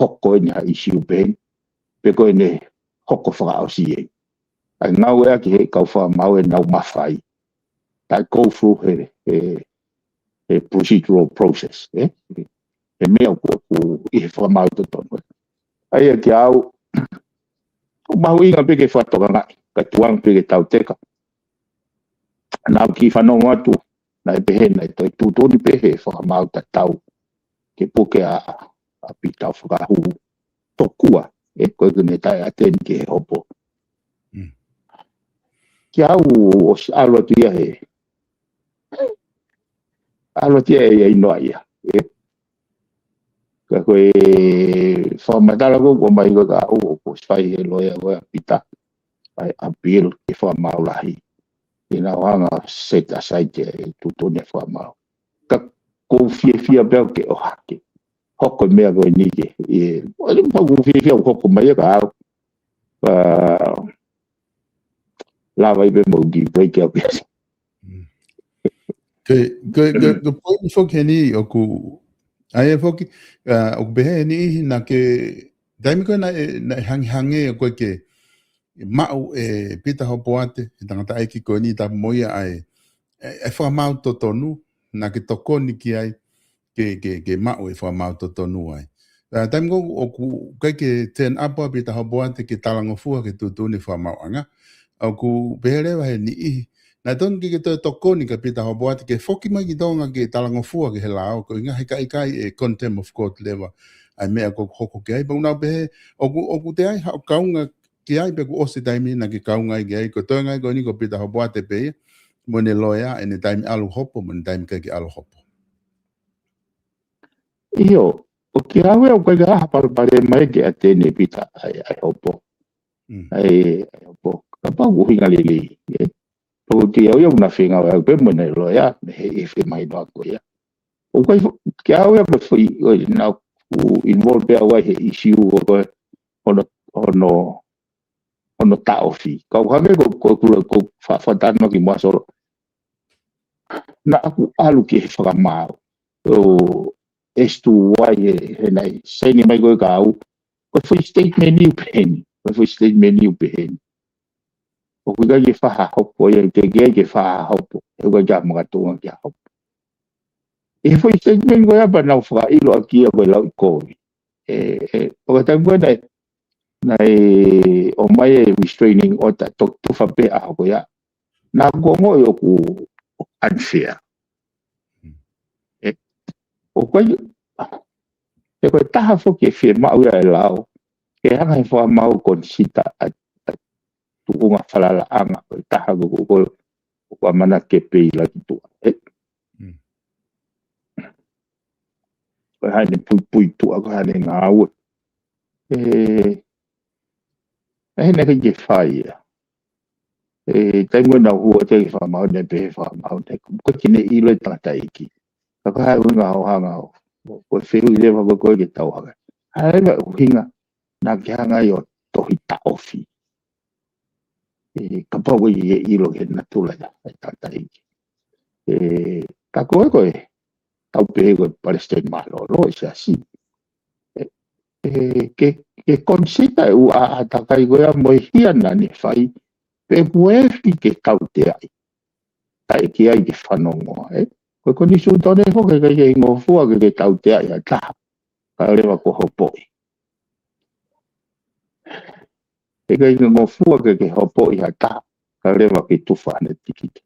hoko eni ha ʻisiū pehē ni, pe ko ʻene hoko fakaʻosi eni. ʻA e ngāueʻaki he kau fakamaau ʻenau mafai. Taʻe go through he, he, he procedural process, ē? He meʻa ʻoku, ʻoku ʻi he fakamaau totonu, ē? ʻA ia kiate au, ʻoku mahuʻinga pē ke fakatokangaʻi, kae tuku ange pē ke tau teka. Naʻa ku kiʻi fanongo atu, naʻe pehē, naʻe toe tuʻutuʻuni pē he fakamaau tatau ke puke ʻa, ʻa Pita ʻo fakahū tokua, ē, ko e kune taʻe ʻateni ki he hopo. Mm. Kiate au ʻosi ʻalu atu ia he, ʻalu atu ia he ʻai noa ia, ē. Ka ko e fakamatala ko ē ʻoku ʻomai ko ē kiate au, ʻoku ʻosi fai he loea ko ē ʻa Pita, ʻa e appeal ki he fakamaau lahi. ʻI heʻenau hanga ʻo set aside e tuʻutuʻuni e fakamaau. Ka ʻoku ou fiefia pē au ke ʻohake. Hoko e meʻa ko eni ke, ē, ʻoku ou fiefia ʻoku hoko mai ia kiate au. Pea lava ai pē mo e kiʻi break au pē. Mm. Ko e, ko e, ko e, ko e poini foki heni ʻoku, ʻa ia foki, ʻa, ʻoku pehē heni ʻi he naʻe, taimi ko ē naʻe, naʻe hangehangē ʻoku ʻikai ke maʻu ʻe Pita Hopoate, he tangataʻeiki ko eni tapu mo ia ʻa e, ʻa e, ʻa e fakamaau totonu, naʻa ke tokoni ki ai, ke, ke, ke maʻu e fakamaau totonu ai. ʻA, taimi ko ē ʻoku ʻikai ke turn up ʻa Pita Hopoate ke talangofua ki he tuʻutuʻuni fakamaauʻanga. ʻOku pehē leva he niʻihi. Naʻe tonu ke ke toe tokoni kia Pita Hopoate ke foki mai ki Tonga ke talangofua ki he lao, ko e ʻuhinga he ʻikai ke ʻi ai e contempt of court leva ʻa e meʻa ʻoku hoko ki ai. Pea ʻoku nau pehē, ʻoku, ʻoku toe ʻi ai haʻo kaunga ki ai pea kuo ʻosi e taimi naʻa ke kaunga ai ki ai, ko e toenga ia ko eni ko Pita Hopoate pē ia, mo ʻene loea, ʻene taimi ʻalu hopo, mo ʻene taimi ʻikai ke ʻalu hopo. ʻIo, ʻo kiate au ia ʻoku ʻikai ke ʻi ai ha palopalema ia ke ʻateni ʻe Pita ʻa e, ʻa e hopo. Mm. ʻA e, ʻa e hopo. Kapau ʻoku ʻuhinga lelei, ē. Pea ko kiate au ia ʻoku na fengāueʻaki pē mo ʻene loea, mei he, he fiemahinoʻaki ko ia. ʻOku ʻikai fo-, kiate au ia ko e foʻi, ʻo, naʻa ku involve pē au ai he ʻisiū ko ē, hono, hono, hono taʻofi. Kau hangē ko, ko, ko, ko fa-, fakatātā ki muʻa solo. Naʻa ku ʻalu ki he fakamaau. ʻO, as to why he, he naʻe saini mai ko ē kiate au. Ko e foʻi statement ia ʻoku pehē ni. Ko e foʻi statement ia ʻoku pehē ni. ʻOku ʻikai ke fai ha hopo ia, teʻeki ai ke fai ha hopo. He ʻoku ʻikai ke makatuʻunga ki ha hopo. ʻI he foʻi statement ko ia pea nau fakaʻilo ʻaki ia ko e lauʻikovi. ʻE, ʻe, ʻo ka taimi ko ē naʻe, naʻe ʻomai e restraining order, to-, tufa pē ʻaho ko ia. Naʻa ku ongoʻi ʻoku unfair. ʻE, ʻoku ʻikai, he ko e taha foki e fiemaʻu ia ʻe he lao, ke hanga he fakamaau ʻo consider ʻa, ʻa tuʻunga falalaʻanga ʻo e taha ko ē, ko ē, ko ē ʻoku ʻamanaki ke pay ʻi laki tuʻa. ʻE. Mm. Ko e hā ʻene puipui tuʻa, ko e hā ʻene ngāue. ʻE, ʻe, naʻe ʻikai ke fai ia. ʻE, taimi ko ē naʻa ku hū atu ki he fakamaau naʻe pehē he fakamaau naʻe, ko e ʻikai ke ne ʻilo e tangataʻeiki. Ka ko e hā e ʻuhinga hoʻo hanga ʻo, ko e fehuʻi leva ko ē ko ē ke tau hanga. Hā leva e ʻuhinga naʻa ke hanga ai ʻo tohi taʻofi. ʻE, kapau ʻoku ʻikai ke ʻilo ki he natula ia ʻa e tangataʻeiki. ʻE, ka ko e, ko e, tau pehē ko e palesiteni mālōlō ʻi he siasi. ʻE, ʻe, ke, ke consider e ʻū ʻātakai ko ia mo e hia naʻa ne fai, pe ʻoku efi ke tauteaʻi. Taʻe ʻikai ke fanongoa, ē. Ko e konisiūtone foki ʻikai ke ngofua ke, ke tauteaʻi ha taha. Kae leva kuo hopoʻi. ʻIkai ke ngofua ke, ke hopoʻi ha taha. Kae leva ke tufa haʻane tikite.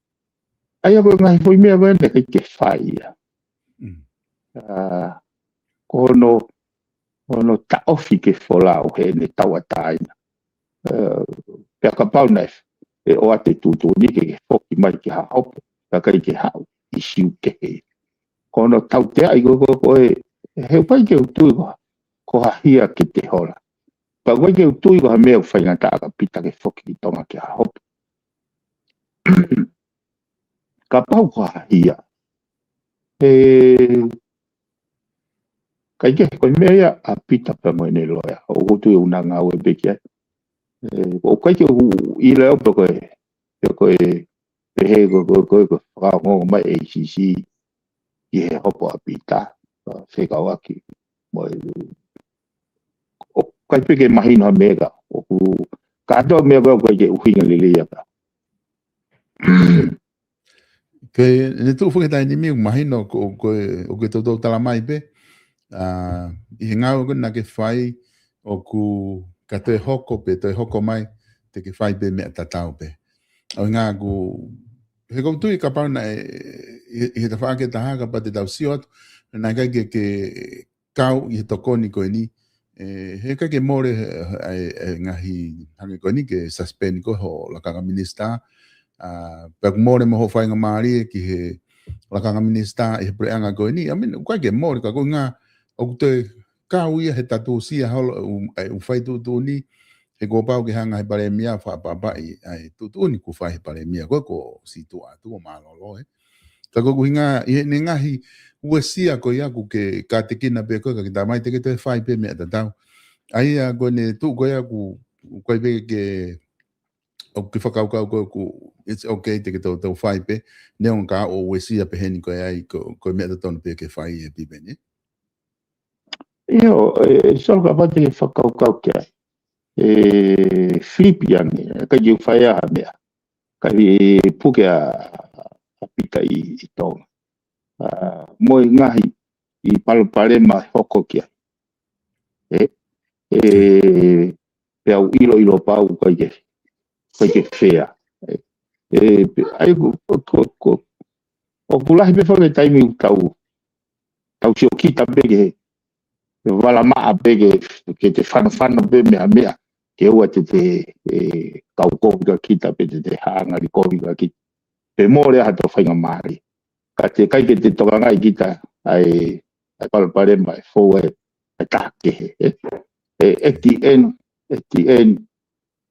ʻA ia ko e ngaahi foʻi meʻa ko ē naʻe ʻikai ke fai ia. Mm. ʻA, ko hono, hono taʻofi ke folau heʻene tauʻatāina. ʻE, pea kapau naʻe, ʻe ʻoatu e tuʻutuʻuni ke, ke foki mai ki ha hopo, ka ʻikai ke haʻu, ʻisiū kehe. Ko hono tauteaʻi ko, ko, ko e, he ʻikai ke u tui ko ha, ko ha hia ke te hola. Pea ʻoku ʻikai ke u tui ko ha meʻa ʻoku faingataʻa kia Pita ke foki ki Tonga ke hopo. Kapau ko ha hia. ʻE, ʻikai ke, ko e meʻa ia ʻa Pita pea mo ʻene loea. ʻOku ou tui ʻoku na ngāue pē ki ai. ʻE, ʻoku ʻikai ke u ʻilo pe ko e, pe ko e, pehē ko e, ko e, ko e, ko e fakaongo mai ʻe ACC ki he hopo ʻa Pita, ʻa, fekauʻaki mo e, ʻoku ʻikai pē ke mahino ha meʻa ka, ʻoku kātoa meʻa ko ē ʻoku ʻikai ke ʻuhinga lelei ia ka. Ke ne tuʻu foki he taimi ni, mahino ko, ko, ʻoku ke toutou tala mai pē, ʻa, ʻi he ngāue ko ē naʻa ke fai ʻoku ka toe hoko pē, toe hoko mai, te ke fai pē meʻa tatau pē. ʻOku ngā ku, he ʻoku ou tui kapau naʻe, ʻi, ʻi he tafaʻaki ʻe taha kapau te tau sio atu, naʻe ʻikai ke, ke kau ʻi he tokoni ko eni, ʻe, he ʻikai ke mole he, he, he, he ngaahi hangē ko eni ke suspend ko ē ho lakanga minisitā, ʻa, pea ʻoku mole mo ho faingamālie ki he lakanga minisitā ʻi he puleʻanga ko eni. I mean, ʻoku ʻikai ke mole ka ko e ngā ʻoku toe kau ia he tatūsia holo ʻu, ʻe, ʻu fai tuʻutuʻuni, he kuo pau ke hanga he palēmia fakaʻapaʻapaʻi ʻa e tuʻutuʻuni kuo fai he palēmia ko ē ko Situʻa atu ko Mālōlō, ē. Ka ko e ʻuhinga, ʻi heʻene ngaahi uesia ko ia ʻoku ke kātekina pē ko ē ka ke tā mai te ke toe fai pē meʻa tatau. ʻA ia ko ʻene tuʻu ko ia ʻoku, ʻoku ʻikai pē ke, ʻoku ke fakakaukau ko ē ʻoku, it's okay te ke toutou fai pē, neongo ka ʻoku uesia pē heni ko e ʻai, ko, ko e meʻa totonu pē ke fai ʻe Piveni. ʻIo, ʻe, ʻe Solo kapau te ke fakakaukau ki ai. ʻE, Filipi ange, ʻikai ke u fai ha meʻa. Ka ʻi he puke ʻa, ʻa Pita ʻi, ʻi Tonga. ʻA, mo e ngaahi ʻi palopalema hoko ki ai. ʻE, ʻe, pea u ʻiloʻilo pau ʻikai ke, ʻikai ke fea. ʻE, ʻe, pe, ʻai ko, ko, ko, ko, ʻoku lahi pē fau e taimi ʻoku tau, tau siokita pē ke, ke vala maʻa pē ke, ke te fanofano pē meʻa meʻa, ke ʻoua te te, ʻe, kau kovi kia kita pe te te hāngali kovi kia kita. Pe mole ha toe faingamālie. Ka te ʻikai ke te tokangaʻi kita ʻa e, ʻa e palopalema ʻe fou ʻe, ʻe taha kehe, ē. ʻE, at the end, at the end,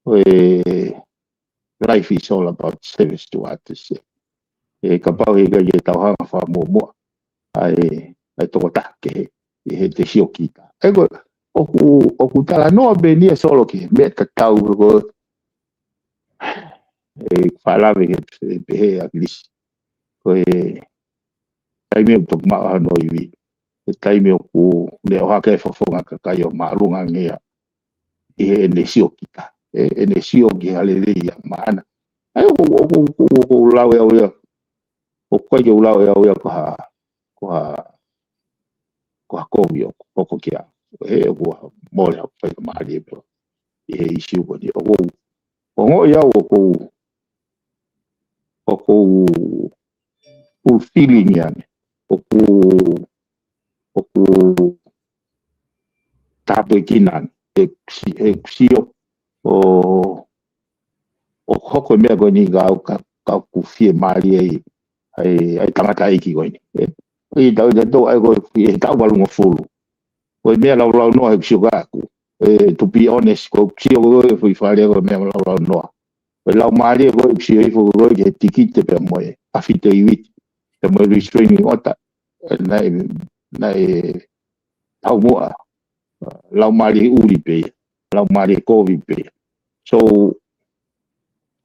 ʻe, life is all about service to others, ē. ʻE, kapau he ʻikai ke tau hanga fakamuʻomuʻa ʻa e, ʻa e tokotaha kehe, ʻi he te siokita. ʻE ko, ʻoku, ʻoku talanoa pē eni ʻa Solo ki he meʻa tatau ko, ʻe, fakalave he, he pehē ʻa Kilisi. Ko e taimi ʻoku toki maʻu hono ivi. He taimi ʻoku ne ʻohake e fofonga kakai ʻo māʻolunga ange ia. ʻI heʻene siokita. ʻE, ʻene sio ki he lelei ia maʻana. ʻA ia ʻoku, ʻoku, ʻoku, ʻoku lau ʻe au ia. ʻOku ʻikai ke u lau ʻe au ia ko ha, ko ha, ko ha kovi ʻoku hoko kia. He ʻoku mole haʻaku faingamālie pē ʻi he ʻīsiu ko eni. ʻOku ou, ʻoku ou ongoʻi au ʻoku ou, ʻoku ou fulfilling ia ne. ʻOku, ʻoku tāpuekina ne. ʻE si-, ʻe sio ʻo, ʻo hoko e meʻa ko eni ka, ka, ka ʻoku fiemālie ai, ai, ai tangataʻeiki ko eni. ʻE, ʻi tau, ʻi tau, ʻai ko e, ʻi he taʻu valungofulu. Ko e meʻa laulau noa he sio kia au. ʻE, to be honest, ko sio ko e fui fale ko e meʻa laulau noa. Ko e laumālie ko e sio hifo ko e ki he tikite pea mo e affidavit. Pea mo e restraining order. ʻE, naʻe, naʻe taumuʻa. Laumālie ʻuli pē ia. Laumālie kovi pē ia. So,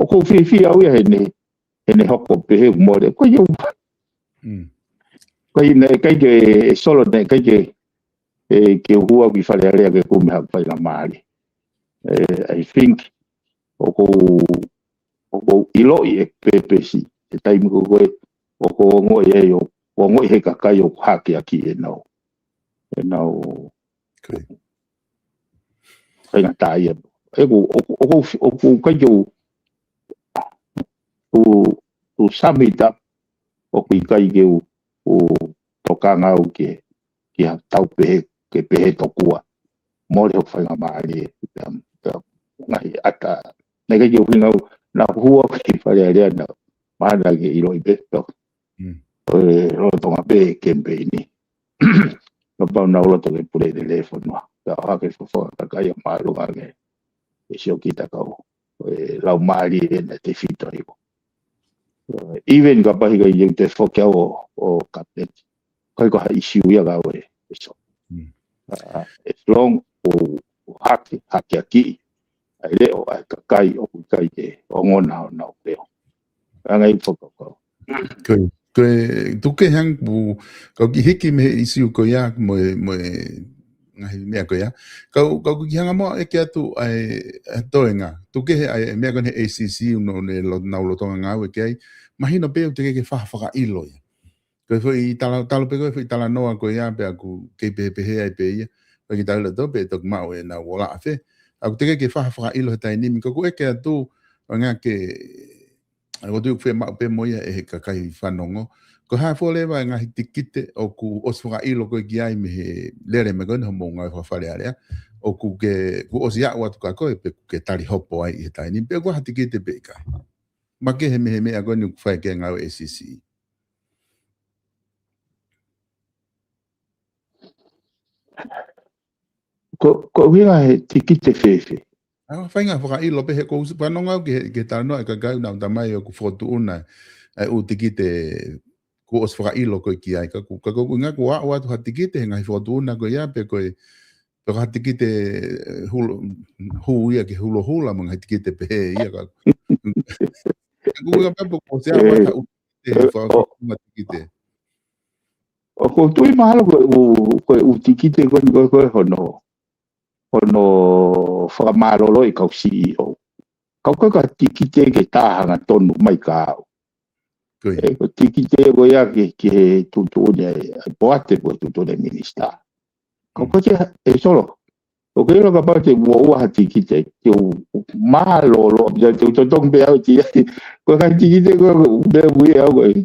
ʻoku ou fiefia au ia heʻene, heʻene hoko pehē ʻoku mole. Ko ia u Mm. Ko ia naʻe ʻikai ke, ʻe Solo naʻe ʻikai ke, ʻe, ke u hū au ki Fale Alea ke kumi haʻaku faingamālie. ʻE, I think, ʻoku ou, ʻoku ou ʻiloʻi e pēpesi, e taimi ko ē, ʻoku ou ongoʻi ai ʻo, ongoʻi he kakai ʻoku hakeakiʻi ʻenau, ʻenau Okay. Faingataʻaʻia. ʻE ʻoku, ʻoku, ʻoku, ʻoku ʻikai ke u, u, u sum it up, ʻoku ʻikai ke u, u tokanga au ke, ke ha tau pehē, ke pehē tokua. Mole hoku faingamālie, pea, pea, ngaahi ʻata. Naʻe ʻikai ke u hinga au, naʻa ku hū au ki Fale Alea naʻa, mahalo ke ʻiloʻi pē, pea. Mm. ʻOku ou lolotonga pē kemipeini. Kapau naʻa ku loto ke pule lelei e fonua. Ka ʻohake fakafofonga kakai ʻo māʻolunga ange ʻe siokita kau ʻe laumālie ʻena tefito ʻi ko. Even kapau ʻikai ke u toe foki au ʻo, ʻo kapeti. Ko e ko ha ʻisiū ia kau ʻe, ʻe sio. As long ʻoku hake, hake ʻaki ʻa e leʻo ʻa e kakai ʻoku ʻikai ke ongona honau leʻo. Angai fakaukau. Ko e, ko e tuku hang pu, kau kiʻi hiki mei he ʻisiū ko ia, mo e, mo e ngaahi meʻa ko ia. Kau, kau kiʻi hanga mo ʻeke atu ʻa e, ʻa e toenga. Tuku he ʻa e meʻa ko eni he A C C, ʻoku ne lo-, nau lolotonga ngāue ki ai. Mahino pē ʻoku teʻeki ke fai ha fakaʻilo ia. Ko e foʻi tala, tala pē ko e foʻi talanoa ko ia pea ʻoku kei pehē pehē ai pē ia. Ko e kiʻi tala tō pē toki maʻu ʻenau ola ʻa fē. ʻOku teʻeki ke fai ha fakaʻilo he taimi ni. Ko ʻeku ʻeke atu, ʻo ngā ke, ʻa ko tu fē maʻu pē mo ia ʻe he kakai fanongo. Ko e hā fua leva e ngaahi tikite ʻoku ʻosi fakaʻilo koe ki ai mei he lele mai ko eni hoʻomou ngāue fakafalealea. ʻOku ke, kuo ʻosi aʻu atu kia koe pe ʻoku ke tali hopo ai ʻi he taimi ni. Pe ʻoku ʻi ai ha tikite pe ʻikai. Makehe mei he meʻa ko eni ʻoku fai ki he ngāue A C C. Ko, ko e ʻuhinga he tikite fēfē? ʻA, fai ngā fakaʻilo pē he ko usi fanongo au ki he, ki he talanoa ʻa e kakai ʻoku nau tamai ʻoku fokotuʻuna ʻa e ʻū tikite kuo ʻosi fakaʻilo koe ki ai. Ka ʻoku, ka ʻoku ʻuhinga kuo aʻu atu ha tikite he ngaahi fokotuʻuna ko ia pe ko e, pe ko ha tikite, eh, hulu, hū ia ki he hulohula mo e ngaahi tikite pehē ia ka. Ka ʻoku ʻuhinga pē pe ʻoku ʻosi aʻu atu ha ʻū tikite he fakafofonga tikite. ʻOku ou tui mahalo ko e ʻū, ko e ʻū tikite ko eni ko e, ko e hono, hono fakamālōlōʻi kau C E O. Ka ʻoku ʻikai ko ha tikite ke tā hangatonu mai kia au. Ko ia. ʻE, ko e tikite ko ia ki, ki he tuʻutuʻuni ʻa e, ʻa e poate pe ko e tuʻutuʻuni ʻa e minisitā. Ka ʻoku ʻikai ke, ʻe Solo. ʻOku ʻikai ke kapau te u ʻoua ha tikite, te u mālōlō, te u totongi pē au ki ai. Ko e ngaahi tikite ko e, ko e meʻa ʻoku ui au ko e,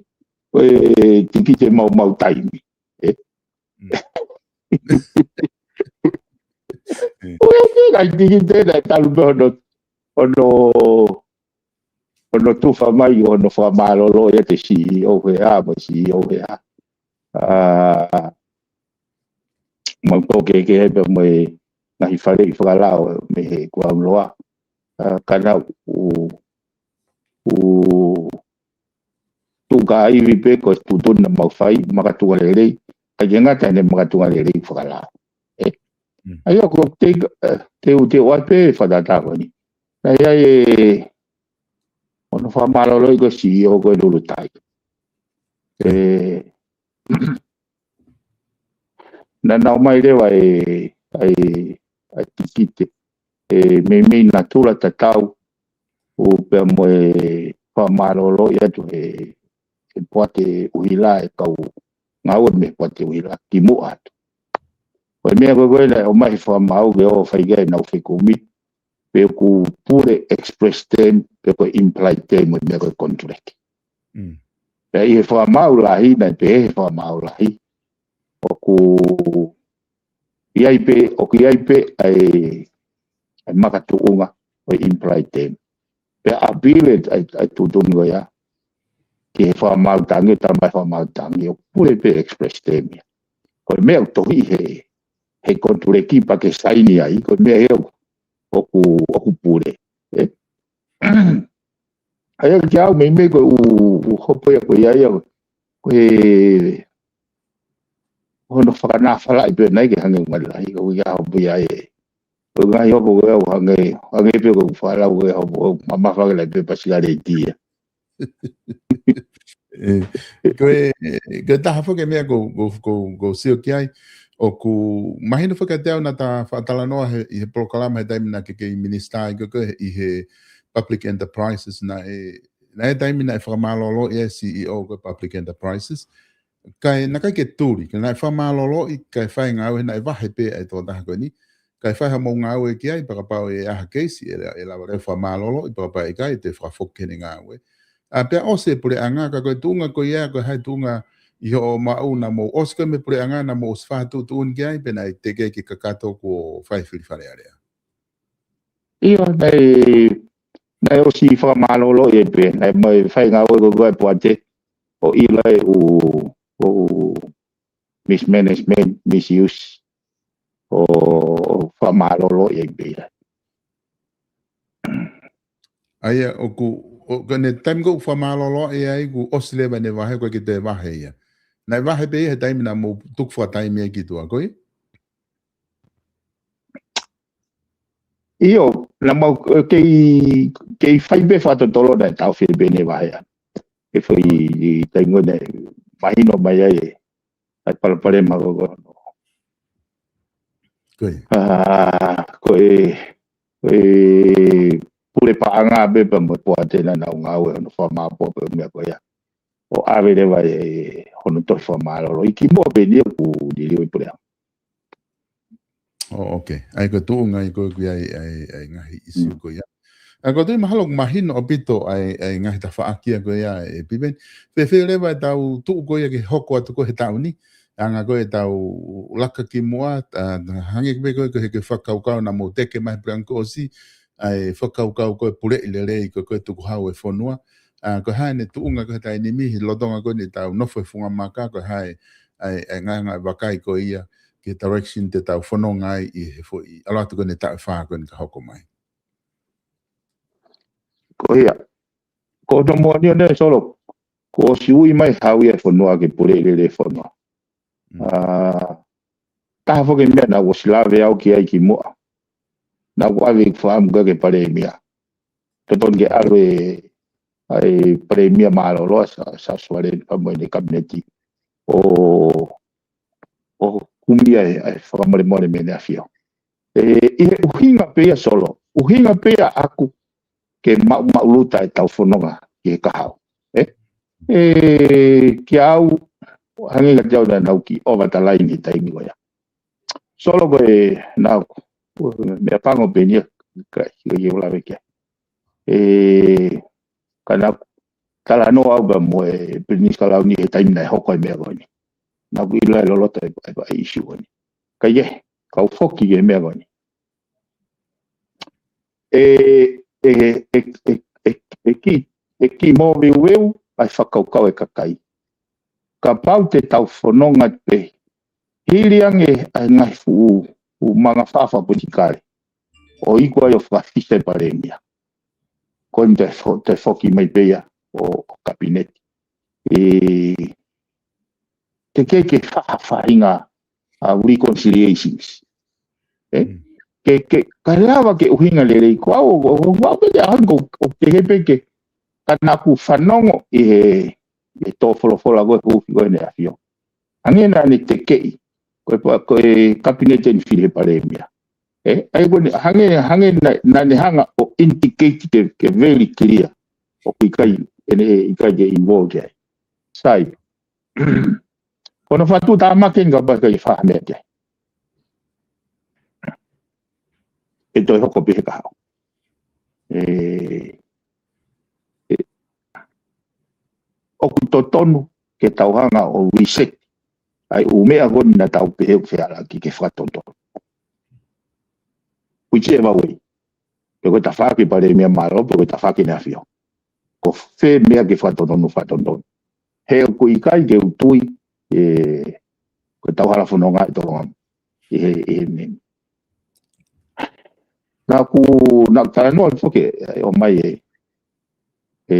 ko e tikite maumau taimi. ʻE? Mm. Ko e ngaahi tikite naʻe talu pē hono, hono, hono tufa mai, hono fakamālōlō ia ki he C E O he ʻā, mo e C E O he ʻā. ʻA, mo e pō kehekehe pē mo e ngaahi faleʻi fakalao mei he kuaunloa. ʻA, ka naʻa ku, ku tuʻu ka ivi pē ko e tuʻutuʻuni naʻa mau fai, makatuʻunga lelei, ʻikai ke ngata ʻene makatuʻunga lelei fakalao. ʻE? Mm. ʻA ia ko te, eh, te u, te u ʻai pē fakatātā ko eni. Naʻe ʻi ai e, hono fakamālōlōʻi ko e C E O ko e Lulutai. ʻE, naʻa nau ʻomai leva e, ʻa e, ʻa e tikite. ʻE, meimei natula tatau, ʻo pea mo e fakamālōlōʻi atu he, he poate ʻuhila ʻe kau ngāue mei he poate ʻuhila, kimuʻa atu. Ko e meʻa ko ē ko ē naʻe ʻomai he fakamaau ke ō fai ki ai ʻenau fekumi, pe ʻoku pule express term, pe ko e implied term ʻo e meʻa ko e contract. Mm. Pea ʻi he fakamaau lahi, naʻe pehē he fakamaau lahi. ʻOku ʻi ai pē, ʻoku ʻi ai pē ʻa e, ʻa e makatuʻunga ʻo e implied term. Pea ʻapili ʻa e, ʻa e tuʻutuʻuni ko ia ki he fakamaau tangi, tala mai fakamaau tangi, ʻoku pule pē express term ia. Ko e meʻa ʻoku tohi he, he contract pea ke saini ai, ko e meʻa ia ʻoku, ʻoku pule. ʻE? ʻA ia kiate au meimei ko e ʻū, ʻū hopo ia ko ia ia, ko e hono fakanāfalaʻi pē ʻanai ke hangē ʻoku ngali lahi, ko ia hopo ia e. Ko e ngaahi hopo ko ia ʻoku hangē, hangē pē ko e falau ko e hopo, ʻoku mamafa ke lahi pē pasikale iti ia. ʻE, ko e, ko e taha foki e meʻa ko, ko, ko, ko sio ki ai, ʻoku mahino foki kiate au naʻa ta fakatalanoa he, ʻi he polokalama he taimi naʻa ke kei minisitā ai ko ē ʻi he Public Enterprises naʻe, naʻe taimi naʻe fakamālōlōʻi e C E O ko e Public Enterprises. Kae naʻe ʻikai ke tuli, ka naʻe fakamālōlōʻi, kae fai ngāue naʻe vahe pē ʻa e tokotaha ko eni. Kae fai haʻamou ngāue ki ai, pea kapau ʻe ʻi ai ha keisi, ʻe, ʻe lava leva fakamālōlōʻi, pea kapau ʻe ʻikai, te fakafoki ʻene ngāue. ʻA pea ʻosi e puleʻanga, ka ko e tuʻunga ko ia, ko e hā e tuʻunga ʻi hoʻo maʻu naʻa mou ʻosi ko ē mei he puleʻanga, naʻa mou ʻosi fai ha tuʻutuʻuni ki ai, pe naʻe teʻeki ke kakato kuo fai fili Fale Alea. ʻIo, naʻe, naʻe ʻosi fakamālōlōʻi pē, naʻe ʻomai fai ngāue ko ē ko e poate, ʻo ʻilo e ʻū, ʻū mismanagement, misuse. ʻo fakamālōlō ia ʻi pē ia. ʻA ia ʻoku, ʻo, ko ʻene taimi ko ē ʻoku fakamālōlō ia ai kuo ʻosi leva ʻene vahe, ko e ke toe vahe ia. Naʻe vahe pē ia he taimi naʻa mou tuku fakataimi ai ki tuʻa, ko ia? ʻIo, naʻa mau, ʻe, kei, kei fai pē fakatotolo naʻe taʻofi pē ʻene vahe ia. Ke fai ʻi taimi ko ē naʻe mahino mai ai e, ʻa e palopalema ko ē. Ko ia. ʻA, ko e, ko e pule paʻanga pē pea mo e poate naʻa nau ngāue hono fakamāʻopoʻopo e meʻa ko ia. ʻO ʻave leva e, hono tohi fakamālōlō ʻi kimuʻa pē ʻeni ʻoku liliu ʻi puleʻanga. ʻO, ʻoke. ʻA ia ko e tuʻunga ia ko ē ʻoku ʻi ai, ʻa e, ʻa e ngaahi ʻisiū ko ia. ʻA ia ko e tuʻu mahalo ʻoku mahino ʻaupito ʻa e, ʻa e ngaahi tafaʻaki ia ko ia ʻe Piveni. Fēfē leva ʻetau tuʻu ko ia ke hoko atu ko ē he taʻu ni. Anga ko ē ʻetau laka kimuʻa, ʻa, hangē pē ko ē ko e he ke fakakaukau naʻa mou teke mai he puleʻanga kuo ʻosi, ʻa e fakakaukau ko e puleʻi lelei ko ē ko e tukuhau e fonua. ʻA, ko e hā ʻene tuʻunga ko ē he taimi ni, he lolotonga ko ē ʻetau nofo he funga maka, ko e hā e, ʻa e, ʻa e ngaahi, ngaahi vakai ko ia, ki he direction te tau fononga ai ʻi he foʻi, ʻalu atu ko ē ʻene taʻu ʻe fā ko eni ka hoko mai. Ko ia. Ko hono moʻoni ʻeni Solo, kuo ʻosi ui mai hau ia e fonua ke puleʻi lelei e fonua. ʻA, taha foki e meʻa naʻa ku ʻosi lave au ki ai kimuʻa. Naʻa ku ʻave ʻeku fakaʻamu ko ē ke palēmia. Totonu ke ʻalu e, ʻa e palēmia mālōlō ʻa Sa-, South Australia pea mo ʻene kapineti. ʻO, ʻo kumi ai, ʻa e fakamolemole mei heʻene ʻafio. ʻE, ʻi he ʻuhinga pē ia Solo. ʻUhinga pē ia ʻaku ke maʻu, maʻuluta ʻetau fononga ki he kahaʻu. ʻE? ʻE, kiate au, hangē kiate au naʻa nau kiʻi ʻova talaini he taimi ko ia. Solo ko e naʻa ku, meʻapango pē ʻeni ia, ka, ka ʻi he lave ki ai. ʻE, ka naʻa ku talanoa au pea mo e Pilinisi Kalauni he taimi naʻe hoko ai e meʻa ko eni. Naʻa ku ʻilo ai loloto e, e, e ʻisiū ko eni. Ka ʻi he, kau foki ki he meʻa ko eni. ʻE, ʻe, ʻe, ʻe, ʻe, ʻe ki, ʻe ki mōveuveu ʻa e fakakaukau e kakai. Kapau te tau fononga pē, hili ange ʻa e ngaahi fuʻu, fuʻu manga fakapolitikale. ʻO iku ai ʻo fakafisa e palēmia. Ko eni te fo-, te foki mai pē ia ʻo, ʻo kapineti. ʻE, te ke ke faʻahinga ʻa reconciliations. ʻE? Ke, ke, ka lava ke ʻuhinga lelei ko au, ko, ko, ko, ko, ko, ko, ke he pē ke, ka naʻa ku fanongo ʻi he, ʻi he tō folofola ko e kufi ko ʻene ʻafio. Hangē naʻa ne tekeʻi, ko e pa-, ko e kapineti ʻeni fili he palēmia. ʻE, ʻa ia ko eni, hangē, hangē naʻa, naʻa ne hanga ʻo indicate ke, ke very clear. ʻOku ʻikai, ʻene, ʻikai ke involve ai. Sai. Ko hono fatu tāmaki eni ka pasi ka ʻi fahamea ke. ʻE toe hoko pē he kahaʻu. ʻE, ʻe, ʻoku totonu ke tau hanga ʻo reset ʻa e ʻū meʻa ko eni naʻa tau pehē ʻoku fehālaaki ke fakatotonu. Whichever way. Pe ko e tafaʻaki palēmia mālōlō, pe ko e tafaʻaki ʻene ʻafio. Ko fē meʻa ke fakatotonu, fakatotonu. He ʻoku ʻikai ke u tui, ʻe, ko e tau hala fononga ʻe tolonga. ʻI he, ʻi he meʻa. Naʻa ku, naʻa ku talanoa foki, ʻe, ʻomai e, ʻe,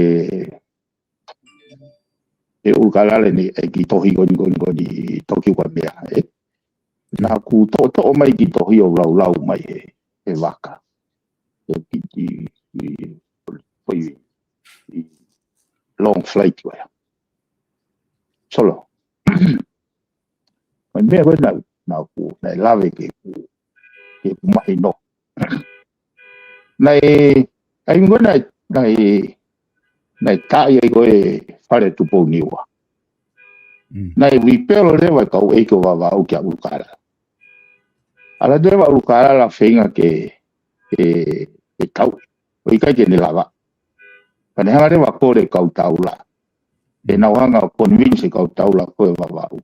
ʻe ʻUlukalala ni, ʻe kiʻi tohi ko eni, ko eni, ko eni, Tokyo ka meʻa, ʻe. Naʻa ku toʻotoʻo mai kiʻi tohi ʻo laulau mai he, he vaka. ʻE kiʻi, kiʻi, kiʻi, kiʻi long flight ko ia. Solo. Mai meʻa ko ē naʻa, naʻa ku, naʻe lave ke ku, ke ku mahino. Naʻe, ʻai ko ē naʻe, naʻe, naʻe taʻi ai ko ē Fale Tupou Niua. Mm. Naʻe rebel leva e kau ʻeiki ʻo Vavaʻu kia ʻUlukalala. ʻAlu leva ʻUlukalala feinga ke, ke, ke tau. ʻO ʻikai ke ne lava. Ka ne hanga leva kole kau taula. Ke nau hanga ʻo convince e kau taula ko ē Vavaʻu.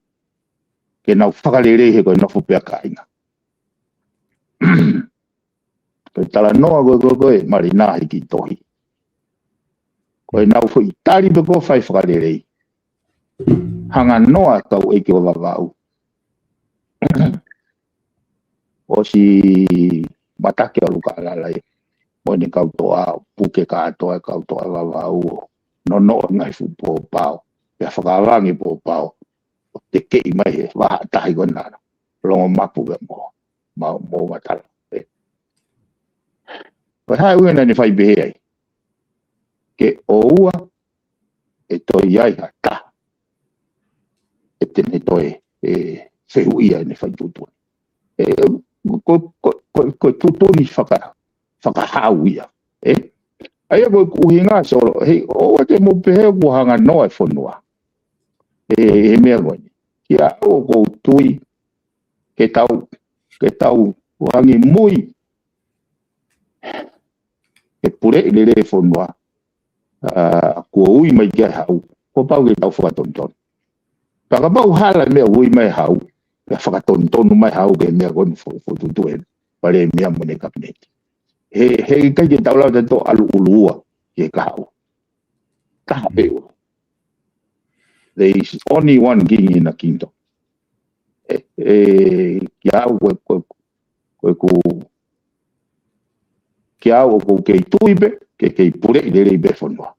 Ke nau fakalelei he ko e nofo pē ʻa kāinga. Ko e talanoa ko ē, ko ē, ko ē, Malinā he kiʻi tohi. Ko ʻenau foʻi tali pē ko ē fai fakalelei. Hanga noa kau ʻeiki ʻo Vavaʻu. ʻosi matake ʻalu ka lala ia. Mo ʻene kau toʻa, puke kātoa e kau toʻa Vavaʻu ʻo nonoʻo e ngaahi fuʻu pōpao. Pea fakavangi e pōpao ʻo tekeʻi mai he vahaʻa tahi ko ena. Longo mapu pea mo, mo, mo matala. Ē. Ko e hā e ʻuhinga naʻa ne fai pehē ai? Ke ʻoua ʻe toe ʻi ai ha taha ʻe te ne toe, ē, fehuʻia ʻene fai tuʻutuʻuni. Ē, ko, ko, ko, ko e tuʻutuʻuni faka-, fakahau ia. Ē? ʻA ia ko e ʻuhinga Solo, hei, ʻoua te mou pehē kuo hanganoa e fonua. Ē, he meʻa ko eni. Kiate au ʻoku ou tui, ke tau, ke tau angimui, ke puleʻi lelei e fonua, ʻa, kuo ui mai ki ai e hau, kuo pau ke tau fakatonutonu. Pea kapau hala e meʻa ui mai e hau, pea fakatonutonu mai e hau ki he meʻa ko eni fo-, fokotuʻutuʻu ʻe he Palēmia mo ʻene Kapineti. He, heʻikai ke tau lava tautolu ʻalu ʻuluua ki he kahaʻu. Taha pē ʻulu. There is only one king in the kingdom. Ē, ē, kiate au ko e, ko e, ko e ʻoku, kiate au ʻoku ou kei tui pē, ke kei puleʻi lelei pē e fonua.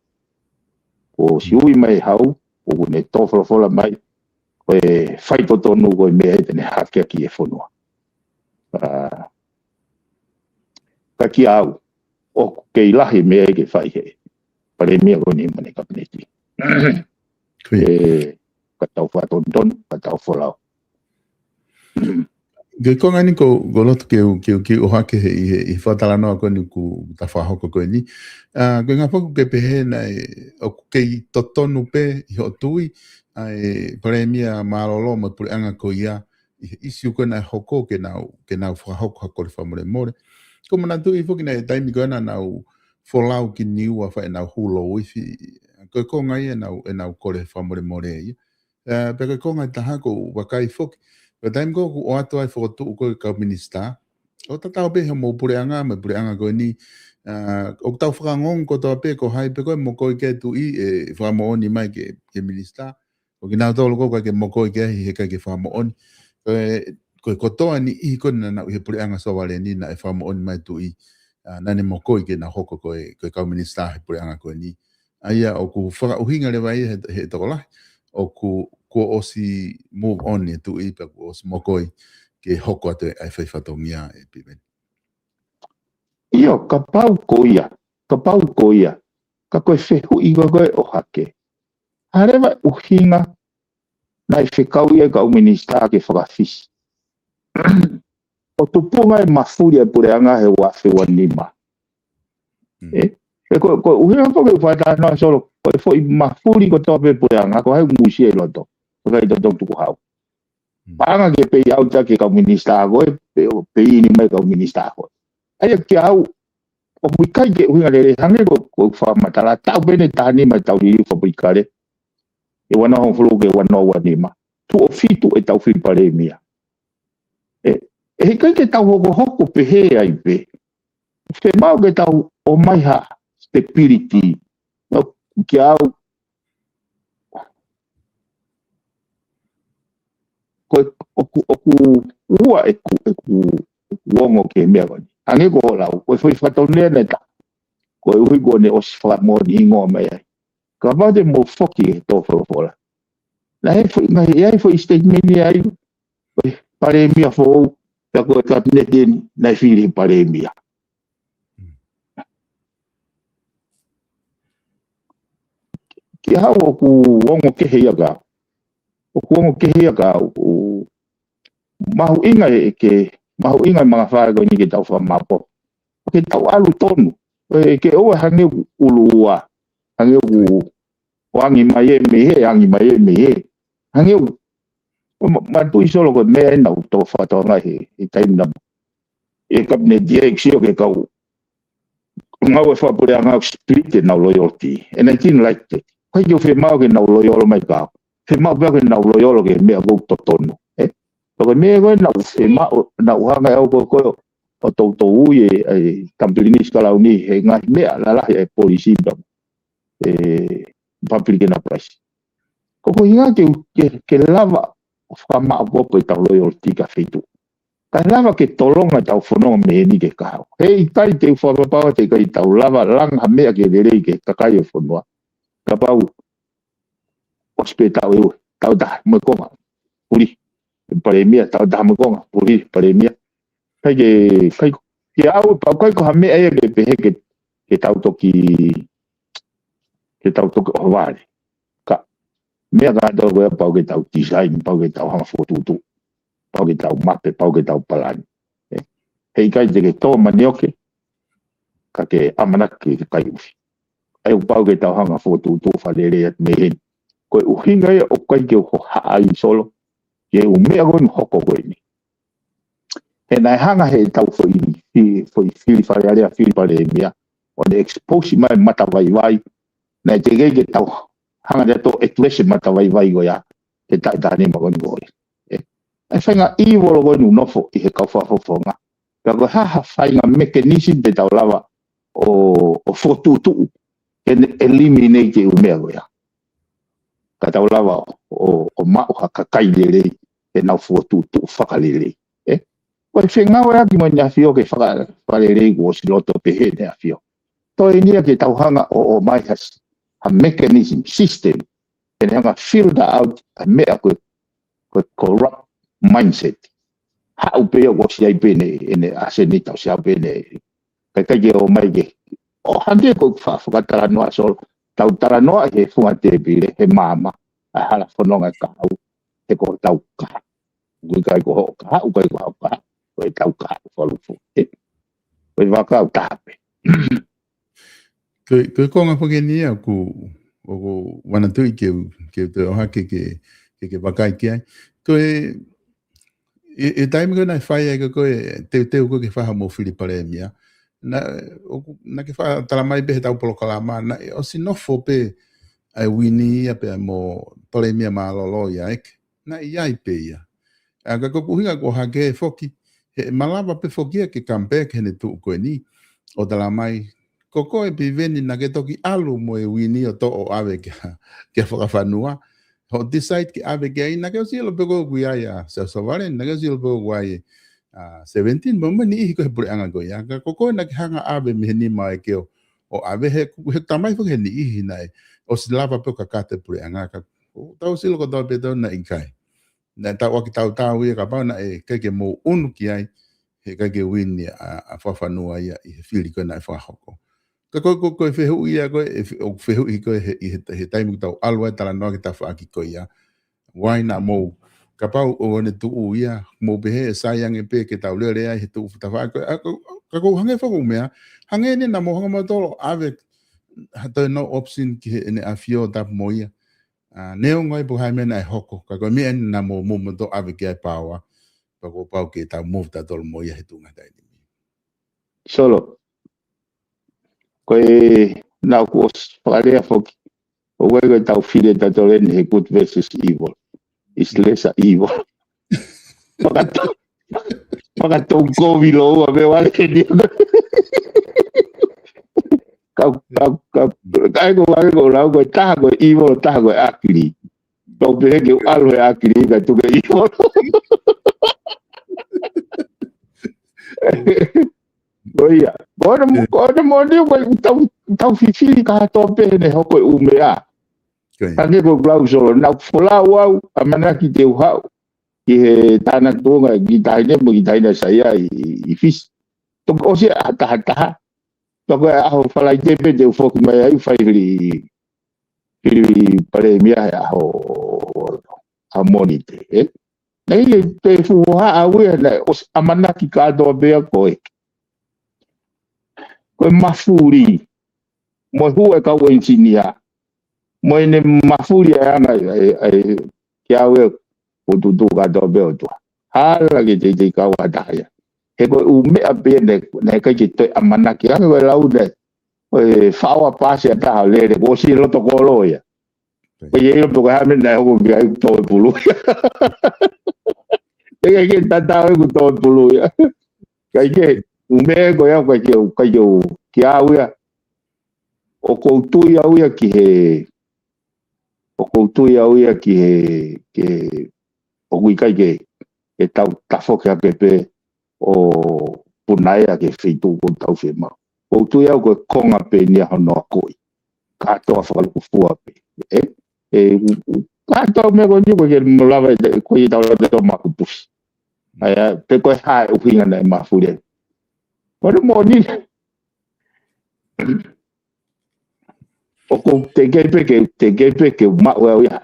Kuo ʻosi ui mai e hau, ʻoku ne tō folofola mai, ko e faitotonu ko e meʻa ia te ne hakeakiʻi e fonua. ʻA, ka kiate au, ʻoku kei lahi e meʻa ia ke fai ʻe he Palēmia ko eni mo ʻene Kapineti. Kui. Ē, ka tau fakatonutonu, ka tau folau. Ko e konga eni ʻoku, ʻoku ou loto ke u, ke u, ke u ʻohake he, he, he fakatalanoa ko eni ʻoku ta fakahoko ko eni. ʻA, ko e ngaahi foki ke pehē naʻe, ʻoku kei totonu pē ʻi hoʻo tui, ʻa e Palēmia mālōlō mo e puleʻanga ko ia, ʻi he ʻisiū ko ē naʻe hoko ke nau, ke nau fakahoko ha kole fakamolemole. ʻOku ou manatuʻi foki naʻe taimi ko ē naʻa nau folau ki Niua fai ʻenau hulu uifi. Ko e konga ia ʻenau, ʻenau kole fakamolemole ia. Ē, pea ko e konga ʻe taha ʻoku ou vakai foki. Ko e taimi ko ē ʻoku ʻoatu ai e fokotuʻu ko ē e kau minisitā. ʻOku tatau pē hoʻomou puleʻanga, mo e puleʻanga ko eni. Ē, ʻoku tau fakaongo kotoa pē ko hai pē ko ē mokoi ki ai e tuʻi ʻe fakamoʻoni mai ki he, ki he minisitā. Ko kinautolu ko ē ʻoku ʻikai ke mokoi ki ai he ʻikai ke fakamoʻoni. Ko e, ko e kotoa e niʻihi ko ē naʻa nau ʻi he puleʻanga Sovaleni naʻe fakamoʻoni mai e tuʻi, ʻa, naʻa ne mokoi ke nau hoko ko e, ko e kau minisitā he puleʻanga ko eni. ʻA ia ʻoku fakaʻuhinga leva ia he, he tokolahi, ʻoku, kuo ʻosi move on e tuʻi pea kuo ʻosi mokoi ke hoko atu e, ʻa e fai fatongia ʻe Piveni. ʻIo, kapau ko ia, kapau ko ia, ka ko e fehuʻi ko ē ʻoku ʻohake. Hā leva e ʻuhinga naʻe fekau ia e kau minisitā ke fakafisi. ʻO tupunga e mafuli e puleʻanga he ua afe ua nima. Mm. Ē? Ē ko, ko e ʻuhinga ko ē ke u fakatalanoa Solo, ko e foʻi mafuli kotoa pē puleʻanga, ko hai ʻoku musia ʻi loto, ko hai ʻoku totonu tukuhau. Mm. Paʻanga ke pay out ki he kau minisitā ko ē, pe, pay in mai kau minisitā ko ē. ʻA ia kiate au, ʻoku ʻikai ke ʻuhinga lelei hangē ko, ko e fakamatala, taʻu pē eni ʻe taha nima ʻetau liliu fakapolitikale, ʻi he ua noa hongofulu ki he ua noa ua nima. Tuʻo fitu ʻetau fili Palēmia. Ē, ʻe ʻikai ke tau hokohoko pehē ai pē. Fiemaʻu ke tau ʻomai ha stability. ʻOku kiate au, ko e, ʻoku, ʻoku ua ʻeku, ʻeku, ʻeku ongo ki he meʻa ko eni. Hangē ko hoʻo lau, ko e foʻi fakatonulea naʻe tā. Koeʻuhi kuo ne ʻosi fakamoʻoni hingoa mai ai. Kapau te mou foki he tō folofola. Naʻe foʻi, naʻe ʻi ai foʻi statement ia ai, ko e Palēmia foʻou, pea ko e Kapineti eni, naʻe fili he Palēmia. Kiate au ʻoku ongo kehe ia ka. ʻOku ongo kehe ia ka, ʻoku mahuʻinga e ke, mahuʻinga e mangafā ko eni ke tau fakamaʻopoʻopo. Ke tau ʻalu tonu. ʻE ke ʻoua hangē ʻoku ʻuluua. Hangē ʻoku ʻoange mai ē mei hē, ʻoange mai ē mei hē. Hangē ʻoku, ʻo ma, ma tui Solo ko e meʻa eni naʻa ku tō fakatokangaʻi he, he taimi naʻa ku ʻi he Kapineti ʻeku sio ki he kau ngāue fakapuleʻanga ʻoku split ʻenau loyalty. And I didn't like that. ʻIkai ke u fiemaʻu ke nau loyal mai kiate au. Fiemaʻu pē ke nau loyal ki he meʻa ʻoku totonu. Ē? Ko e meʻa ko ē naʻa ku fiemaʻu, naʻa ku hanga ʻe au ko ē ko ē ʻo toutou ui e, e Tamapilingisi Kalauni he ngaahi meʻa lalahi e policy pea mo e public enterprise. Ko e ʻuhinga ke, ke, ke lava ʻo fakamaʻopoʻopo ʻetau loyalty ki ha feituʻu. Kae lava ke tolonga ʻetau fononga mei heni ki he kahaʻu. He ʻikai te u fakapapau ʻe ʻikai tau lava langa ha meʻa ke lelei ki he kakai ʻo e fonua. Kapau ʻosi pē taʻu ʻe ua, taʻu taha mo e konga, puli, Palēmia, taʻu taha mo e konga, puli, Palēmia. ʻIkai ke, ʻikai ke ʻau, pau ʻikai ko ha meʻa ia ke pehē ke, ke tau toki, ke tau toki ʻohovale. Ka, meʻa kātoa ko ia pau ke tau design, pau ke tau hanga fokotuʻutuʻu, pau ke tau mape, pau ke tau palani. ʻE, he ʻikai te ke tō manioke, ka ke ʻamanaki ke kai ufi. ʻA ia ʻoku pau ke tau hanga fokotuʻutuʻu fakalelei atu mei heni. Ko e ʻuhinga ia ʻoku ʻikai ke u hohaʻa ai Solo, ki he ʻū meʻa ko eni hoko ko eni. He naʻe hanga he ʻetau foʻi, fi-, foʻi fili Fale Alea, fili Palēmia, ʻo ne expose mai matavaivai, naʻe teʻeki ke tau hanga ʻo address e matavaivai ko ia, he taʻu taha nima ko eni ko ia. ʻE, ʻa e faʻahinga evil ko eni ʻoku nofo ʻi he kau fakafofonga. Pea ko e hā ha faʻahinga mechanism te tau lava ʻo, ʻo fokotuʻutuʻu, ke ne eliminate e ʻū meʻa ko ia. Ka tau lava ʻo, ʻo, ʻo maʻu ha kakai lelei, ke nau fokotuʻutuʻu fakalelei. ʻE? Ko e fengāueʻaki mo ʻEne ʻAfio ke faka-, fakalelei kuo ʻosi loto pehē ʻEne ʻAfio. Toe ʻi ai ke tau hanga ʻo, ʻomai ha s-, ha mechanism, system, ke ne hanga filter out ʻa e meʻa ko e, ko e corrupt mindset. Haʻu pē ia ʻoku ʻosi ʻi ai pē ʻene, ʻene ʻasenita ʻosi haʻu pē ʻene, ʻikai ke ō mai ke. ʻO hangē ko e fa-, fakatalanoa Solo, tau talanoa he funga tēpile, he maama, ʻa e hala fononga e kahaʻu, he ko hotau kahaʻu. ʻOku ʻikai ko hoʻo kahaʻu, ʻikai ko haʻo kahaʻu, ko ʻetau kahaʻu fakalūkufua. ʻE, ko e vaka ʻoku taha pē. Ko e, ko e konga foki eni ia ʻoku, ʻoku ou manatuʻi ke u, ke u toe ʻohake ke, ke, ke vakai ki ai. Ko e, ʻi, ʻi he taimi ko ē naʻe fai ai ko ē ko e teuteu ko ē ke fai haʻamou fili Palēmia. Naʻe, ʻoku, naʻa ke faʻa talamai pē he ʻetau polokalama, naʻe ʻosi nofo pē ʻa e uini ia pea mo Palēmia mālōlō ia ʻEiki. Naʻe ʻi ai pē ia. ʻA, ka ko ʻeku ʻuhinga ko e ʻohake foki, he malava pē foki ia ke come back heʻene tuʻu ko eni, ʻo talamai, ko koe Piveni naʻa ke toki ʻalu mo e uini ʻo toʻo ʻave kia, kia Fakafanua, hoʻo decide ke ʻave ki ai, naʻa ke ʻosi ʻilo pē ko ē ʻoku ʻi ai ʻa Siaosi Savaleni, naʻa ke ʻosi ʻilo pē ko ē ʻoku ʻi ai ʻa seventeen, mo e niʻihi ko ē he puleʻanga ko ia, ka ko koe naʻa ke hanga ʻave mei he nima ʻEiki ʻo, ʻo ʻave he, he talamai foki he niʻihi naʻe ʻosi lava pē ʻo kakato e puleʻanga, ka ʻoku tau ʻosi ʻilo kotoa pē tau naʻe ʻikai. Naʻe tau ʻaki tautau ia kapau naʻe ʻikai ke mou ʻunu ki ai, he ʻikai ke uini ʻa, ʻa Fakafanua ia ʻi he fili ko ē naʻe fakahoko. Ka ko e, ko e, ko e fehuʻi ia ko ē, ʻe fe-, ʻoku fehuʻi ko ē he, ʻi he, he taimi ʻoku tau ʻalu ai talanoa ki he tafaʻaki ko ia. Why naʻa mou, kapau ʻoku ne tuʻu ia, mou pehē ʻe sai ange pē ke tau lele ai he tuʻu tafaʻaki ko ē. ʻA, ka, ka ʻoku hangē foki ʻeku meʻa, hangē eni naʻa mou hanga ʻo mautolu ʻave ha toe no option ki heʻene ʻAfio tapu mo ia. ʻA, neongo ai pē ko e hā e meʻa naʻe hoko, ka ko e meʻa eni naʻa mou, mou mautolu ʻave ki ai e power, pea kuo pau ke tau move tautolu mo ia he tuʻunga taimi ni. Solo. Ko e, naʻa ku ʻosi fakalea foki. ʻOku ʻikai ko ʻetau fili tautolu eni he good versus evil. It's lesser evil. Fakato-, fakatou kovi lōua me wale ke ni. Kau, kau, kau, kai ko wale ko lau ko e taha ko e evil, taha ko e ugly. Kau pehē ke u ʻalu he ugly, ka tuku e evil. Ko ia. Ko ʻene, ko ʻene moʻoni ko e tau, tau fifili kātoa pē heʻene hoko e ʻū meʻa. Ko ia. Hangē ko ʻeku lau Solo, naʻa ku folau au, ʻamanaki te u haʻu ki he tānaki tuʻunga, kiʻi taʻahine mo e kiʻi taʻahine Saia ʻi, ʻi, ʻi Fisi. Toki ʻosi ʻa e tahataha. Toki ʻaho Falaite pē te u foki mai ai fai fili, fili Palēmia he ʻaho, ʻaho Mōnite, ē? Naʻe ʻikai te u fuʻu hohaʻa au ia, naʻe ʻosi ʻamanaki kātoa pē ia ko e, ko e mafuli, mo e hū e kau ʻenisinia, mo ʻene mafuli e anga, ʻe, ʻe, kia au ia, ʻoku tuʻu kātoa pē ʻOtua. Hala ke teitei kau ha taha ia. He ko e ʻū meʻa pē ia naʻe, naʻe ʻikai ke toe ʻamanaki ange ko e lau naʻe, ko e faʻo ʻa Pasi ʻa taha lele, kuo ʻosi loto kolo ia. Ko ia ʻilo pe ko e hā e meʻa naʻe hoko ki ai ʻoku tō e pulu ia. ʻIkai ke tatau ʻoku tō e pulu ia. ʻIkai ke, ʻū meʻa ko ia, ʻikai ke, ʻikai ke u, kia au ia. ʻOku ou tui au ia ki he, ʻoku ou tui au ia ki he, ke, ʻoku ʻikai ke, ke tau tafoki hake pē, ʻo punaea ki he feituʻu ʻoku tau fiemaʻu. ʻOku ou tui au ko e konga pē eni ia hono akoʻi. Kātoa fakalukufua pē. ʻE, ʻe, u, u, kātoa meʻa ko eni ko e ke mo lava e, ko e tau lava e tau makupusi. ʻA ia, pe ko e hā e ʻuhinga naʻe mafuli ai. Ko e moʻoni. ʻOku ou teʻeki pē ke, teʻeki pē ke maʻu au ia.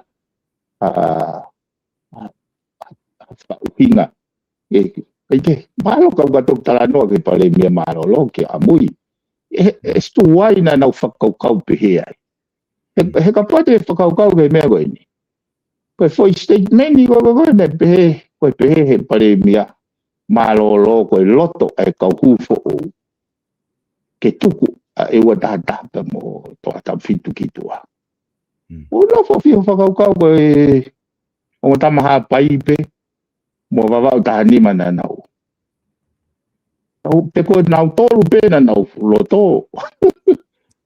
ʻA, ʻa, ʻa, ʻa, ʻuhinga. ʻE, ʻe ke, mālō kau ka toki talanoa ki he Palēmia mālōlō ke ʻamui. ʻE, ʻe situ wai naʻa nau fakakaukau pehē ai. He, he kapau te fakakaukau ki he meʻa ko eni. Ko e foʻi statement ko, ko, ko, ne pehē, ko e pehē he Palēmia mālōlō ko e loto ʻa e kau hū foʻou. Ke tuku ʻa e ua taha taha pea mo Tongatapu fitu ki tuʻa. Mm. ʻO nau foʻi fakakaukau ko e ongo tama Haʻapai pē, mo Vavaʻu taha nima naʻa nau. Au, pe ko nautolu pē naʻa nau loto.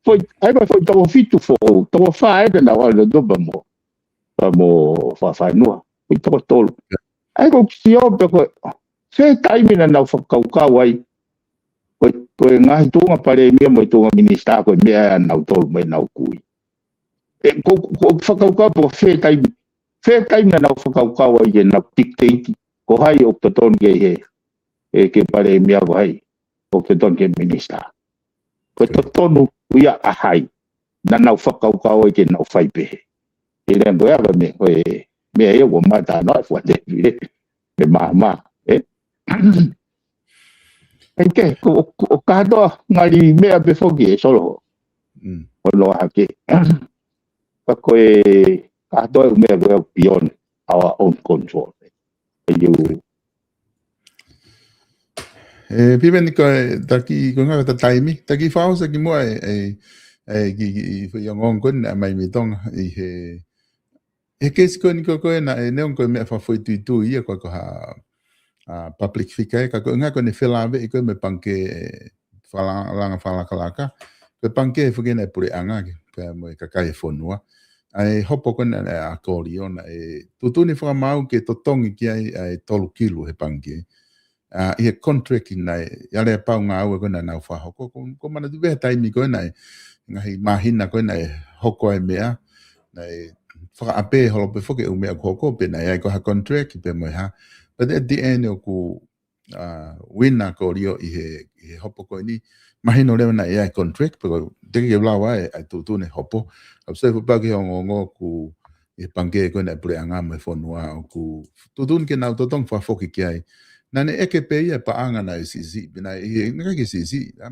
Foʻi, ʻa ia ko e foʻi toko fitu foʻou, toko fā ē naʻa nau ʻalu loto pea mo, pea mo Fafanua. Foʻi toko tolu. ʻA ia ko e sio pē ko e, fē taimi naʻa nau fakakaukau ai. Ko e, ko e ngaahi tuʻunga Palēmia mo e tuʻunga Minisitā ko e meʻa ʻa nautolu mo ʻenau kui. ʻE, ko, ko fakakaukau pe ko fē taimi, fē taimi naʻa nau fakakaukau ai ke nau dictate, ko hai ʻoku totonu ke ʻi he, ʻe, ke Palēmia ko hai ʻoku totonu ke Minisitā. Ko e totonu ia ʻa hai, naʻa nau fakakaukau ai ke nau fai pehē. ʻE lea ko e ava me, ko e, meʻa ia ʻoku mata noa e fuate pile, me māmā, ʻe? ʻE ke, ko, ko, ko kātoa ngali meʻa pē foki ʻe Solo. Mm. ʻO noa hake. Ka ko e, kātoa e meʻa ko e beyond our own control. ʻE, you. ʻE, Piveni ko e, taki, ko e ngata taimi, taki fao sa ki mua e, e, e, ki, ki, ki, i ongoongo ko eni naʻe mai mei Tonga, ʻi he, he keisi ko eni ko, ko ena, ʻe neongo ko e meʻa fakafoʻituitui ia ko, ko ha, ʻa, public figure, ka ko e ngaahi ko eni felāveʻi ko e mo e pangikē, ʻe, fala-, langa fakalakalaka. Ko e pangikē foki ena ʻa e puleʻanga ke, pea mo e kakai e fonua. ʻA e hopo ko ena ʻa Koliona ʻe tuʻutuʻuni fakamaau ke totongi ki ai ʻa e tolu kilu he pangikē. ʻA, ʻi he contract naʻe, ʻi he aleapau ngāue ko ena naʻa nau fakahoko. Ko, ko manatu pē he taimi ko ena ʻe, ngaahi māhina ko ena ʻe hoko ai meʻa, naʻe fakaʻapē holo pē foki e ʻū meʻa ʻoku hoko pē naʻe ʻi ai ko ha contract pea mo e hā. But at the end ʻoku, ʻa, uina Kolio ʻi he, ʻi he hopo ko eni. Mahino leva naʻe ʻi ai contract, pe ko e teʻeki ke u lau ʻa e, ʻa e tuʻutuʻuni hopo. ʻA, sai fo pau ki he ongoongo ʻoku ʻi he pangikē ko ena ʻa e puleʻanga mo e fonua ʻoku tuʻutuʻuni ke nau totongi fakafoki ki ai. Naʻa ne ʻeke pē ia paʻanga naʻe siʻisiʻi, pe naʻe ʻi he, naʻe ʻikai ke siʻisiʻi, ʻa,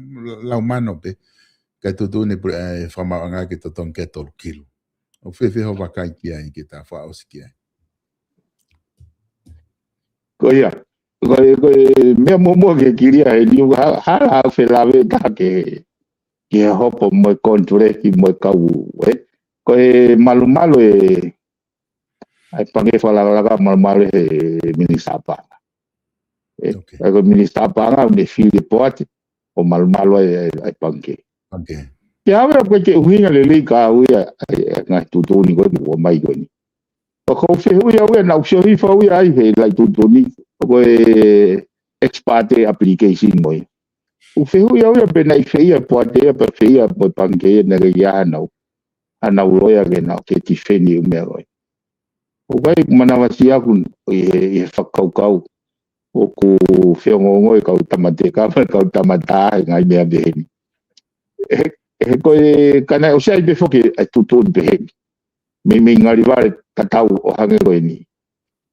lau mano pē, kae tuʻutuʻuni pule-, ʻa e fakamaauʻanga ke totongi ki ai tolu kilu. ʻOku fēfē hoʻo vakai ki ai ke ta fakaʻosi ki ai. Ko ia, ko e, ko e meʻa muʻomuʻa ke kilia he niu ha-, hala au felāveʻi taha ke, ke hopo mo e contract mo e kau, ʻe. Ko e malumalu e, ʻa e pangikē fakalakalaka malumalu he Minisitā Paʻanga. ʻE, okay. ʻA ia ko e Minisitā Paʻanga ʻoku ne fili e poate, ʻo malumalu ai, ʻa e, ʻa e pangikē. Okay. Ke ʻave ʻoku ʻikai ke ʻuhinga lelei ka au ia, ʻa e, ʻa e ngaahi tuʻutuʻuni ko ē ʻoku ʻomai ko eni. Ka ʻoku ou fehuʻi au ia, naʻa ku sio hifo au ia ai he laʻi tuʻutuʻuni, ko e ex parte application mo ia. ʻOku ou fehuʻi au ia pe naʻe fēfē ia e poate ia, pe fēfē ia mo e pangikē ia naʻe ʻikai ke ʻi ai hanau, hanau loea ke nau ke tifeni ʻū meʻa ko ē. ʻOku ʻikai manavasiʻi ʻaku ʻi he, ʻi he fakakaukau. ʻOku feongoongo e kau tamatea, ka mo e kau tama taha he ngaahi meʻa pehē ni. He, he ko e, ka naʻe ʻosi ʻi ai pē foki e tuʻutuʻuni pehē ni. Meimei ngali vale tatau ʻo hangē ko eni.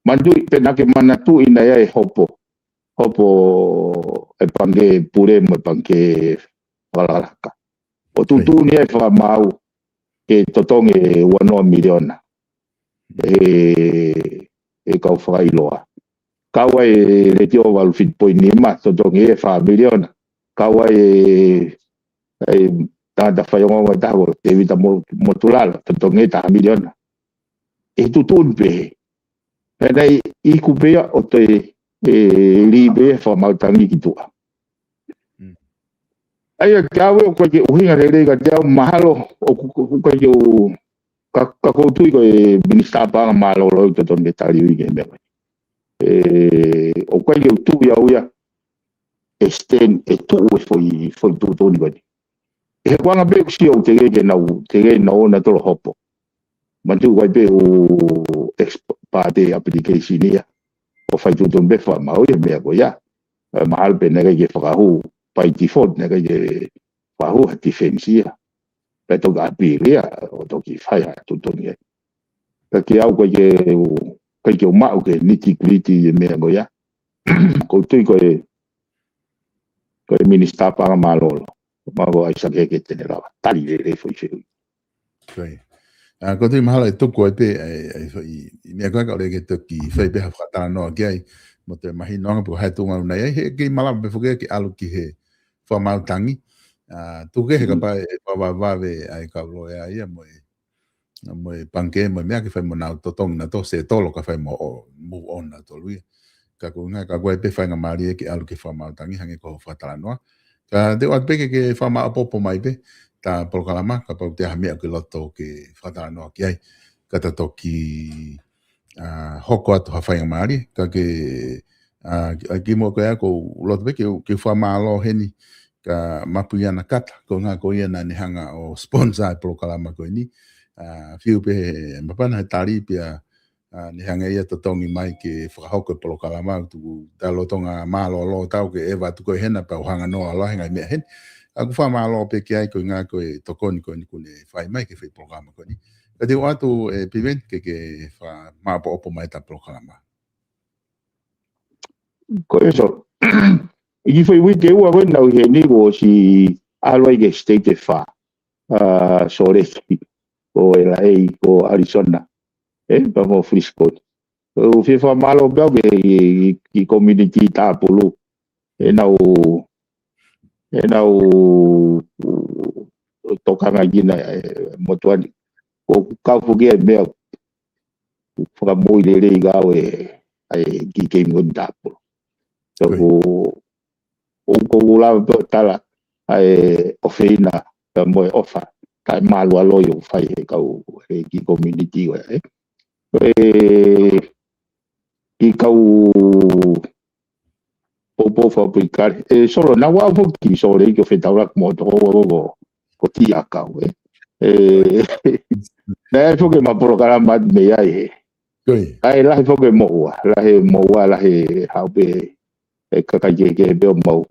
Manatuʻi, pe naʻa ke manatuʻi naʻe ʻi ai e hopo. Hopo e pangikē pule mo e pangikē fakalakalaka. ʻO tuʻutuʻuni ai fakamaau ke totongi e ua noa miliona. ʻE, ʻe kau fakailoa. Kau ai e letiō valu fitu poini nima, totongi e fā miliona. Kau ai e, e tangata faiongoongo ʻe taha ko Tēvita Mo-, Motulala, totongi e taha miliona. ʻE tuʻutuʻuni pehē. He naʻe iku pē ia ʻo toe, ʻe, lī pē ia fakamaau tangi ki tuʻa. Mm. ʻA ia ke ʻave ʻoku ʻikai ke ʻuhinga lelei kiate au mahalo ʻoku, ʻoku ʻikai ke u, ka, ka ʻoku ou tui ko e Minisitā Paʻanga mālōlō ʻoku totonu ke tali ui ke meʻa. ʻE, ʻoku ʻikai ke u tui au ia, extend, ʻe tuʻu e foʻi, foʻi tuʻutuʻuni ko eni. ʻI he kuonga pē ʻoku sio ʻoku teʻeki ke nau, teʻeki ke nau ō nautolu ʻo hopo. Manatuʻi ʻoku ʻi ai pē ʻū ex parte application ia ʻo fai tuʻutuʻuni pē fakamaau ia meʻa ko ia. ʻE, mahalo pē naʻe ʻikai ke fakahū, by default naʻe ʻikai ke fakahū ha defense ia. Pea toki appeal ia, ʻo toki fai ha tuʻutuʻuni ia. Ka kiate au ʻoku ʻikai ke u, ʻikai ke u maʻu ki he nitty-gritty e meʻa ko ia. ʻOku ou tui ko e, ko e Minisitā Paʻanga Mālōlō, Maʻu, ʻa ia ʻoku ʻikai ke te ne lava tali lelei foʻi fehuʻi. Ko ia. ʻA, ʻoku ou tui mahalo ʻe tuku ai pē, ʻa e, ʻa e foʻi, ʻi meʻa ko ē ka ʻoku ʻikai ke toki fai pē ha fakatalanoa ki ai, mo e mahinoʻanga pe ko e hā e tuʻunga ʻoku nau ʻi ai, he ʻikai malava pē foki ke ʻalu ki he fakamaau tangi. ʻA, tuku kehe, mm, kapau ʻe vavevave ʻa e kau loea ia mo e mo e pangikē, mo e meʻa ke fai mo nau totongi nautolu, settle ka fai mo ō, move on nautolu ia. Ka ko e ʻuhinga, ka ʻoku ʻi ai pē faingamālie ke ʻalu ki he fakamaau tangi hangē ko hoʻo fakatalanoa. Ka te u ʻoatu pē ke, ke fakamāʻopoʻopo mai pē ʻeta polokalama, kapau ʻoku ʻi ai ha meʻa ʻoku ke loto ke fakatalanoa ki ai. Ka ta toki, ʻa, hoko atu ha faingamālie, ka ke, ʻa, ki, ʻa, kimuʻa ko ia ʻoku ou loto pē ke, ke fakamālō heni kia Mapuiana Kata, ko e ʻuhinga ko ia naʻa ne hanga ʻo sponsor e polokalama ko eni. ʻA, fiu pē he mapana he tali pea, ʻa, ne hanga ia ʻo totongi mai ke fakahoko e polokalama, tuku ʻeta lotolotonga mālōlō ʻoku tau ke ʻeva atu ko ē hena pea u hanga noa ʻo ʻalu he ngaahi meʻa heni. ʻA, ʻoku ou fakamālō pē ki ai ko e ʻuhinga ko e tokoni ko eni kuo ne fai mai ke fai polokalama ko eni. Ka te u ʻoatu ʻe Piveni ke, ke fakamāʻopoʻopo mai ʻeta polokalama. Ko ia, so, ʻi he foʻi uike ʻe ua ko ē naʻa ku ʻi heni kuo ʻosi ʻalu ai ki he state ʻe fā. ʻA, Sōleki, ko L A, ko Arizona, ʻe, pea mo Frisco. ʻOku ou fie fakamālō pē au ki he, ki he, ki he community Tāpulu. ʻEnau, ʻenau tokanga ki he, ʻe, motuʻa ni. ʻOku kau foki ʻa e meʻa ʻoku fakamoʻui lelei kiate au ʻa e, ʻa e kiʻi keimi ko eni Tāpulu. So, ko ia, ʻoku, ʻoku ou lava pē ʻo tala ʻa e ʻofeina pea mo e ʻofa taʻemālualoi ʻoku fai ʻe he kau, ʻe he kiʻi community ko ia, ʻe. ʻE, kiʻi kau poupou fakapoʻuli kale. ʻE, Solo, naʻa ku ʻalu foki ki Sōleki ʻo fetaulaki mo e tokoua ko, ko, ko Tiakau, ē. ʻE, naʻe ʻi ai foki ʻema polokalama atu mei ai, ē. Ko ia. ʻA e lahi foki e moʻua, lahi e moʻua, lahi e haʻu pē e kakai kehekehe pē ʻo mau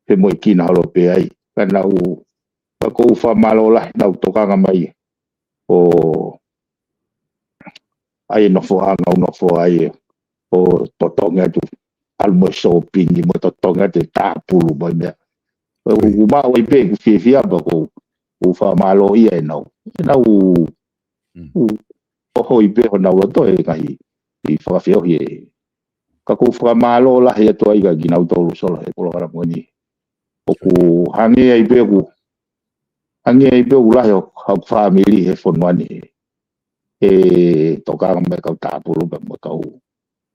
femoʻuekina holo pē ai. Ka naʻa ku, ka ʻoku ou fakamālō lahi ʻenau tokanga mai ʻo ʻai e nofoʻanga ʻo nofo ai ʻo totongi atu, ʻalu mo e sōpingi mo e totongi atu e Tāpulu mo e meʻa. ʻOku, ʻio, ou maʻu ai pē ʻeku fiefia pea ʻoku ou, ou fakamālōʻia ʻenau, ʻenau, mm, ʻoku ʻohoi pē honau loto he ngaahi, ʻi he fakafeohi ē. Ka ʻoku ou fakamālō lahi atu ai kia kinautolu Solo he polokalama ko eni. ʻOku hangē ai pē ʻoku, hangē ai pē ʻoku lahi ho, haku fāmili he fonua ni, ʻe tokanga mai kau Tāpulu pea mo e kau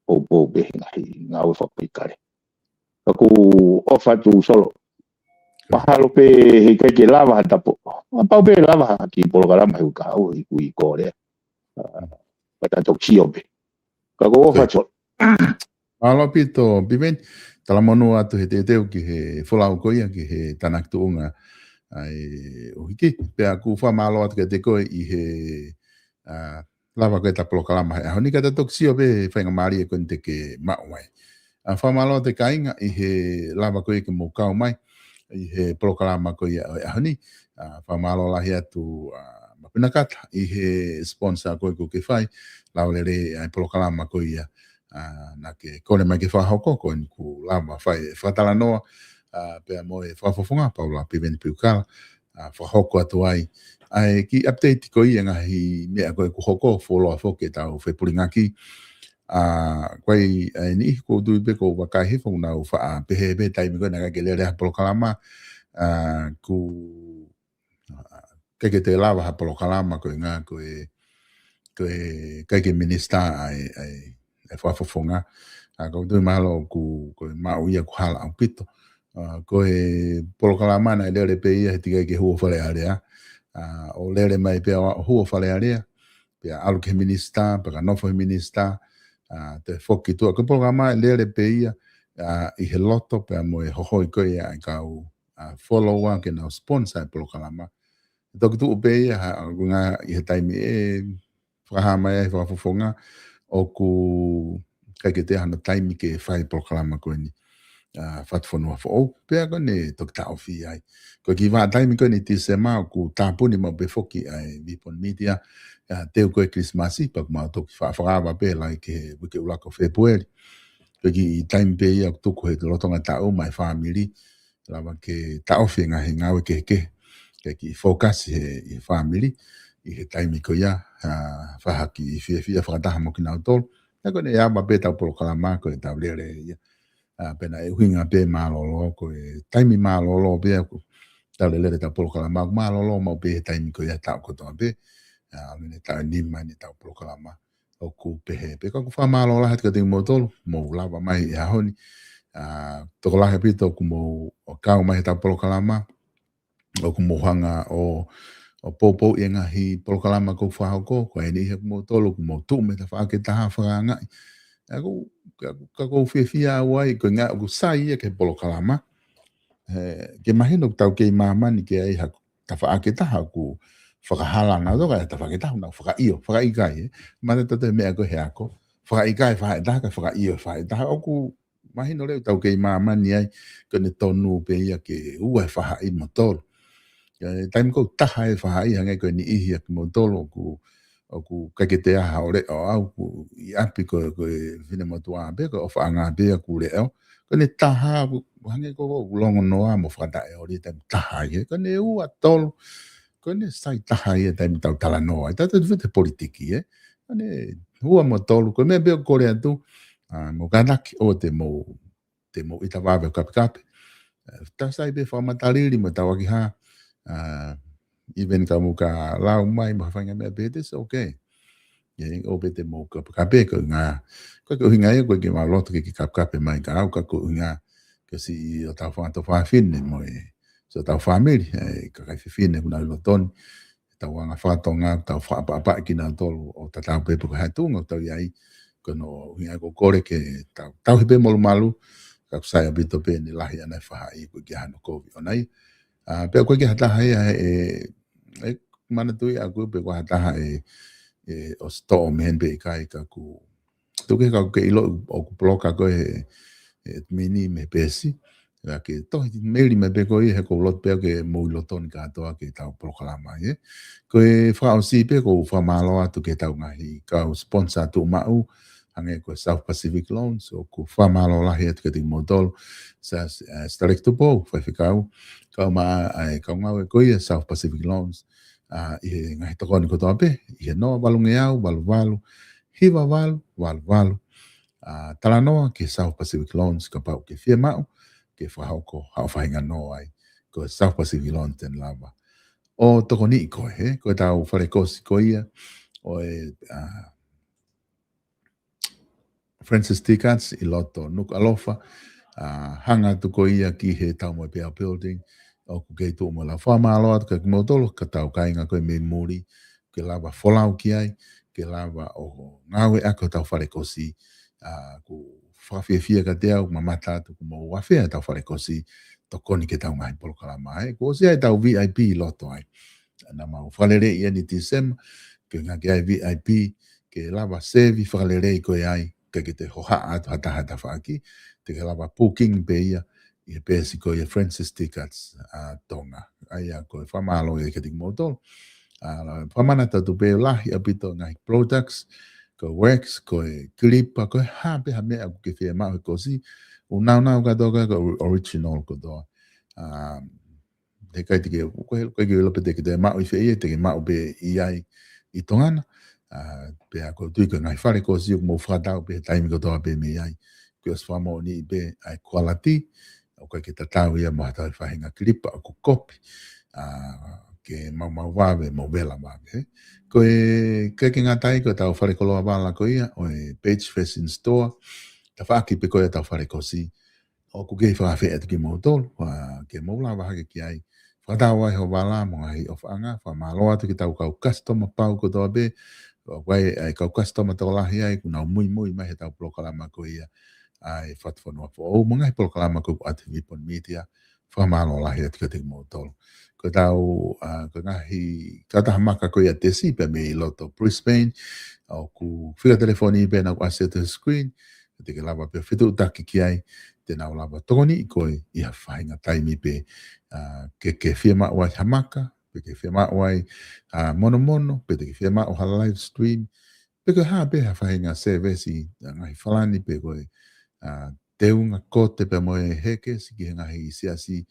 poupou pē he ngaahi ngāue fakapoʻuli kale. Ka ʻoku ou ʻofa atu Solo. Mahalo pē heʻikai ke lava ha tapo, kapau pē lava ha kiʻi polokalama he uike kahaʻu he ʻoku ou kole. ʻA, pea ta toki sio pē. Ka ʻoku ou ʻofa atu Solo. Mālō ʻaupito, Piveni, talamonū atu he teuteu ki he folau ko ia, ki he tānaki tuʻunga ʻa e ʻuhiki. Pea ʻoku ou fakamālō atu kiate koe ʻi he, ʻa, lava ko ē ʻeta polokalama he ʻaho ni, ka ta toki sio pē faingamālie ko eni te ke maʻu ai. ʻA, fakamālō atu kāinga ʻi he lava ko ē ke mou kau mai ʻi he polokalama ko ia ʻo e ʻaho ni. ʻA, fakamālō lahi atu, ʻa, Mapuiana Kata ʻi he sponsor ko ē ʻoku ke fai, lava lelei ʻa e polokalama ko ia, ʻa, naʻa ke kole mai ke fakahoko, ko eni kuo lava fai e fakatalanoa, ʻa, pea mo e fakafofonga, Paula Piveni Piukala, ʻa, fakahoko atu ai ʻa e kiʻi update ko ia ngaahi meʻa ko ē kuo hoko, fuoloa foki ʻetau fepulingaki. ʻA, ko ia, ʻa e niʻihi ʻoku ou tui pē ʻoku ou vakai hifo ʻoku nau faʻa pehē pē taimi ko ē naʻe ʻikai ke lele ha polokalama, ʻa, ʻoku ʻikai ke toe lava ha polokalama ko e ʻuhinga ko e, ko e ʻikai ke minisitā ʻa e, ʻa e, ʻa e fakafofonga. ʻA, ʻoku ou tui mahalo ʻoku, ko e maʻu ia ʻoku hala ʻaupito. ʻA, ko e polokalama naʻe lele pē ia he teʻeki ai ke hū ʻo Fale Alea. ʻA, ʻo lele mai pē ʻo hū ʻo Fale Alea, pea ʻalu ki he minisitā, pea ka nofo he minisitā, ʻa, toe foki ki tuʻa. Ko e polokalama naʻe lele pē ia ʻa, ʻi he loto pea mo e hohoi ko ia ʻa e kau, ʻa, follower ke nau sponsor e polokalama. Toki tuʻu pē ia ha, ʻa, ko e ʻuhinga ʻi he taimi ʻe fakahā mai ai fakafofonga ʻoku ʻikai ke toe ʻi ai hano taimi ke fai polokalama ko eni, ʻa, Fatufonua Foʻou. Pea ko ʻene toki taʻofi ai. Ko e kiʻi vahaʻa taimi ko eni Tīsema ʻoku tāpuni maʻu pē foki ʻa e VPON Media, ʻa, teu ko e Kilisimasi, pea ʻoku mau toki fa-, fakaava pē lahi ki he uike ʻuluaki ʻo Fēpueli. Ko e kiʻi taimi pē ia ʻoku tuku he lolotonga taʻu maʻa e fāmili, lava ke taʻofi e ngaahi ngāue kehekehe. Ke kiʻi fokasi he, he fāmili, ʻi he taimi ko ia, ʻa, fai ha kiʻi fiefia fakataha mo kinautolu. Pea ko ʻene ava pē ʻetau polokalama ko ʻetau lele ia. ʻA, pea naʻe ʻuhinga pē mālōlō, ko e taimi mālōlō pē ʻoku tau lele ʻetau polokalama, ʻoku mālōlō maʻu pē he taimi ko ia taʻu kotoa pē. ʻA, ʻalu eni taʻu ʻe nima eni ʻetau polokalama. ʻOku pehē pē, ka ʻoku fakamālō lahi atu kiate kimoutolu, mou lava mai he ʻaho ni. ʻA, tokolahi ʻaupito ʻoku mou ō ʻo kau mai heʻetau polokalama, ʻoku mou hanga ʻo, ʻo poupouʻi e ngaahi polokalama ʻoku fakahoko, ko e niʻihi ʻoku mou tolu, ʻoku mou tuʻu mei he tafaʻaki ʻe taha fakaangaʻi. ʻA, ʻoku, ka, ka ʻoku ou fiefia au ai, ko e ʻuhinga ʻoku sai ia ki he polokalama. He, ke mahino ʻoku tau kei māmani ke ʻi ai ha tafaʻaki ʻe taha ʻoku fakahala nautolu, ka ʻi ai ha tafaʻaki ʻe taha ʻoku nau fakaʻio, fakaʻikaiʻi, ē. Mata tautolu e meʻa ko ē he ako. Fakaʻikaiʻi e faʻahi ʻe taha, kae fakaʻio e faʻahi ʻe taha, ʻoku mahino lelei ʻoku tau kei māmani ai, ko ʻene tonu pē ia ke ua e faʻahi mo tolu. ʻI he taimi ʻoku taha e faʻahi, hangē ko e niʻihi ʻa kimoutolu ʻoku, ʻoku ʻikai ke toe ʻi ai haʻo leʻo, ʻa au ʻoku ʻi ʻapi ko, ko e finemotuʻa pē, ko e ʻofaʻanga pē ʻoku leʻo. Ko ʻene taha, ʻoku hangē ko ē ʻoku longonoa mo fakataʻeʻauli taimi taha ia. Ko ʻene ua, tolu, ko ʻene sai taha ia taimi tau talanoa. ʻI he taimi ʻoku fai ai e politiki, ē. Ko ʻene ua mo tolu, ko e meʻa pē ʻoku kole atu, ʻa, mou kātaki ʻoua te mou, te mou ʻita vave ʻo kapekape. ʻE, tau sai pē fakamatalili mo tau ʻaki ha, ʻa, even ka mou ka lau mai mo ha faʻahinga meʻa pē, it's okay. ʻIo, ʻoua pē te mou kapekape, ko e ʻuhinga, ko e ʻuhinga ia, ʻoku ʻikai ke mau loto ke ke kapekape mai kia au, ka ko e ʻuhinga ke siʻi ʻo tau fanga tuofāfine mo e, siʻotau fāmili, ʻa e kakai fefine ʻoku nau ʻi loto ni, ʻetau anga faka-Tonga, tau fakaʻapaʻapaʻi kinautolu ʻo tatau pē pe ko e hā e tuʻunga ʻoku tau ʻi ai, ko hono ʻuhinga ia ʻoku ou kole ke tau, tauhi pē molumalu, ka ʻoku sai ʻaupito pē ʻene lahi ʻana e faʻahi, ʻoku ʻikai ke ʻi ai hano kovi ʻona ia. ʻA, pea ʻoku ʻikai ke ʻi ai ha taha ia ʻe, ʻe manatuʻi ʻaʻaku pe ko ha taha ʻe, ʻe ʻosi toʻo mei heni pe ʻikai, ka ʻoku tuku kehe ka ʻoku ke ʻilo ʻoku poloka koe he, he mini mei he peesi. ʻA, ke tohi meili mai pē koe he ʻoku ou loto pē ke mou ʻi loto ni kātoa ki heʻetau polokalama, ē. Ko e fakaʻosi pē ʻoku ou fakamālō atu ki heʻetau ngaahi kau sponsor tuʻumaʻu, hangē ko e South Pacific Loans, ʻoku fakamālō lahi atu kiate kimoutolu, Sa-, ʻa, Sitaleki Tupou, faifekau, kau mai ʻa e kau ngāue ko ia South Pacific Loans, ʻa, ʻi he ngaahi tokoni kotoa pē, ʻi he noa valu ngeau, valu valu, hiva valu, valu valu. ʻA, talanoa ki he South Pacific Loans, kapau ʻoku ke fiemaʻu ke fakahoko haʻo faʻahinga noa ai. Ko e South Pacific Loans te ne lava ʻo tokoniʻi koe, he, ko ʻetau fale kosi ko ia ʻo e, ʻa, Francis Tickets ʻi loto Nukuʻalofa, ʻa, hanga atu ko ia ki he Taumoepeau Building, ʻoku kei tuʻu mo e lau. Fakamālō atu kiate kimoutolu, ka tau kāinga ko ē mei muli, ke lava folau ki ai, ke lava ʻo ngāueʻaki hotau fale kosi, ʻa, ʻoku fakafiefia kiate au, mamata atu ʻoku mou ʻafea ʻetau fale kosi, tokoni ki heʻetau ngaahi polokalama, ē. Kuo ʻosi ʻi ai ʻetau V I P ʻi loto ai. Naʻa mau fakaleleiʻi eni Tīsema, ke ngāueʻaki ʻa e V I P, ke lava sevi fakalelei koe ai, ʻikai ke toe hohaʻa atu ha taha he tafaʻaki, te ke lava booking pē ia, ʻi he peesi ko ia Francis Tickets, ʻa, Tonga. ʻA ia ko e fakamālō ia kiate kimoutolu. ʻA, fakamanatu atu pē lahi ʻaupito ngaahi products, ko e wax, ko e kilipa, ko e hā pē ha meʻa ʻoku ke fiemaʻu he kosi, ʻoku nāunau kātoa ko e original kotoa. ʻA, he ʻikai te ke, ko e, ko e ʻikai ke ʻilo pe te ke toe maʻu ʻi fē ia, te ke maʻu pē ʻi ai ʻi Tonga na. ʻA, pea ʻoku ou tui ko e ngaahi fale kosi ʻoku mou fakatau pē taimi kotoa pē mei ai. Kuo ʻosi fakamoʻoniʻi pē ʻa e quality, ʻoku ʻikai ke tatau ia mo ha toe faʻahinga kilipa ʻoku kopi. ʻA, ke maumau vave, mo vela vave, ē. Ko e, ʻikai ke ngata ai ko ʻetau fale koloa vala ko ia, ʻo e Page Fashion Store, tafaʻaki pē ko ia ʻetau fale kosi, ʻoku kei fakaafeʻi atu kimoutolu, ʻa, ke mou lava hake ki ai. Fakatau ai ho vala mo e ngaahi ʻofaʻanga, fakamālō atu ki heʻetau kau customer pau kotoa pē, ʻoku ʻi ai, ʻa e kau customer tokolahi ai, ʻoku nau muimui mai heʻetau polokalama ko ia, ʻa e Fatufonua Foʻou mo e ngaahi polokalama ko ē ʻa e Vipon Media. Fakamālō lahi atu kiate kimoutolu. Ko ʻetau, ʻa, ko e ngaahi kautaha maka ko ia ʻa Tesi pea mei loto Brisbane, ʻoku fika telefoni pē naʻa ku ʻasi atu he screen, te ke lava pē ʻo fetuʻutaki ki ai, te nau lava tokoniʻi koe ʻi ha faʻahinga taimi pē, ʻa, ke, ke fiemaʻu ai ha maka, pe ke fiemaʻu ai, ʻa, monomono, pe te ke fiemaʻu ha live stream, pe ko e hā pē ha faʻahinga service ʻa e ngaahi falani pe ko e, ʻa, teunga kote pea mo e hekesi ki he ngaahi siasi,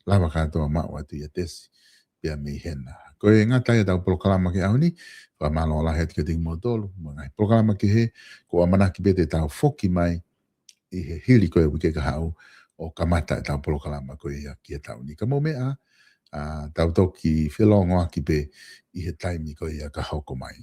lava kātoa ʻo maʻu atu ʻia Tesi pea mei hena. Ko e ngata ia ʻetau polokalama ki he ʻaho ni, fakamālō lahi atu kiate kimoutolu, mo e ngaahi polokalama kehe, ko e ʻamanaki pē te tau foki mai ʻi he hili ko ē ʻa e uike kahaʻu ʻo kamata ʻetau polokalama ko ia ki he taʻu ni. Ka mou meʻa, ʻa, tau toki felongoaki pē ʻi he taimi ko ia ka hoko mai.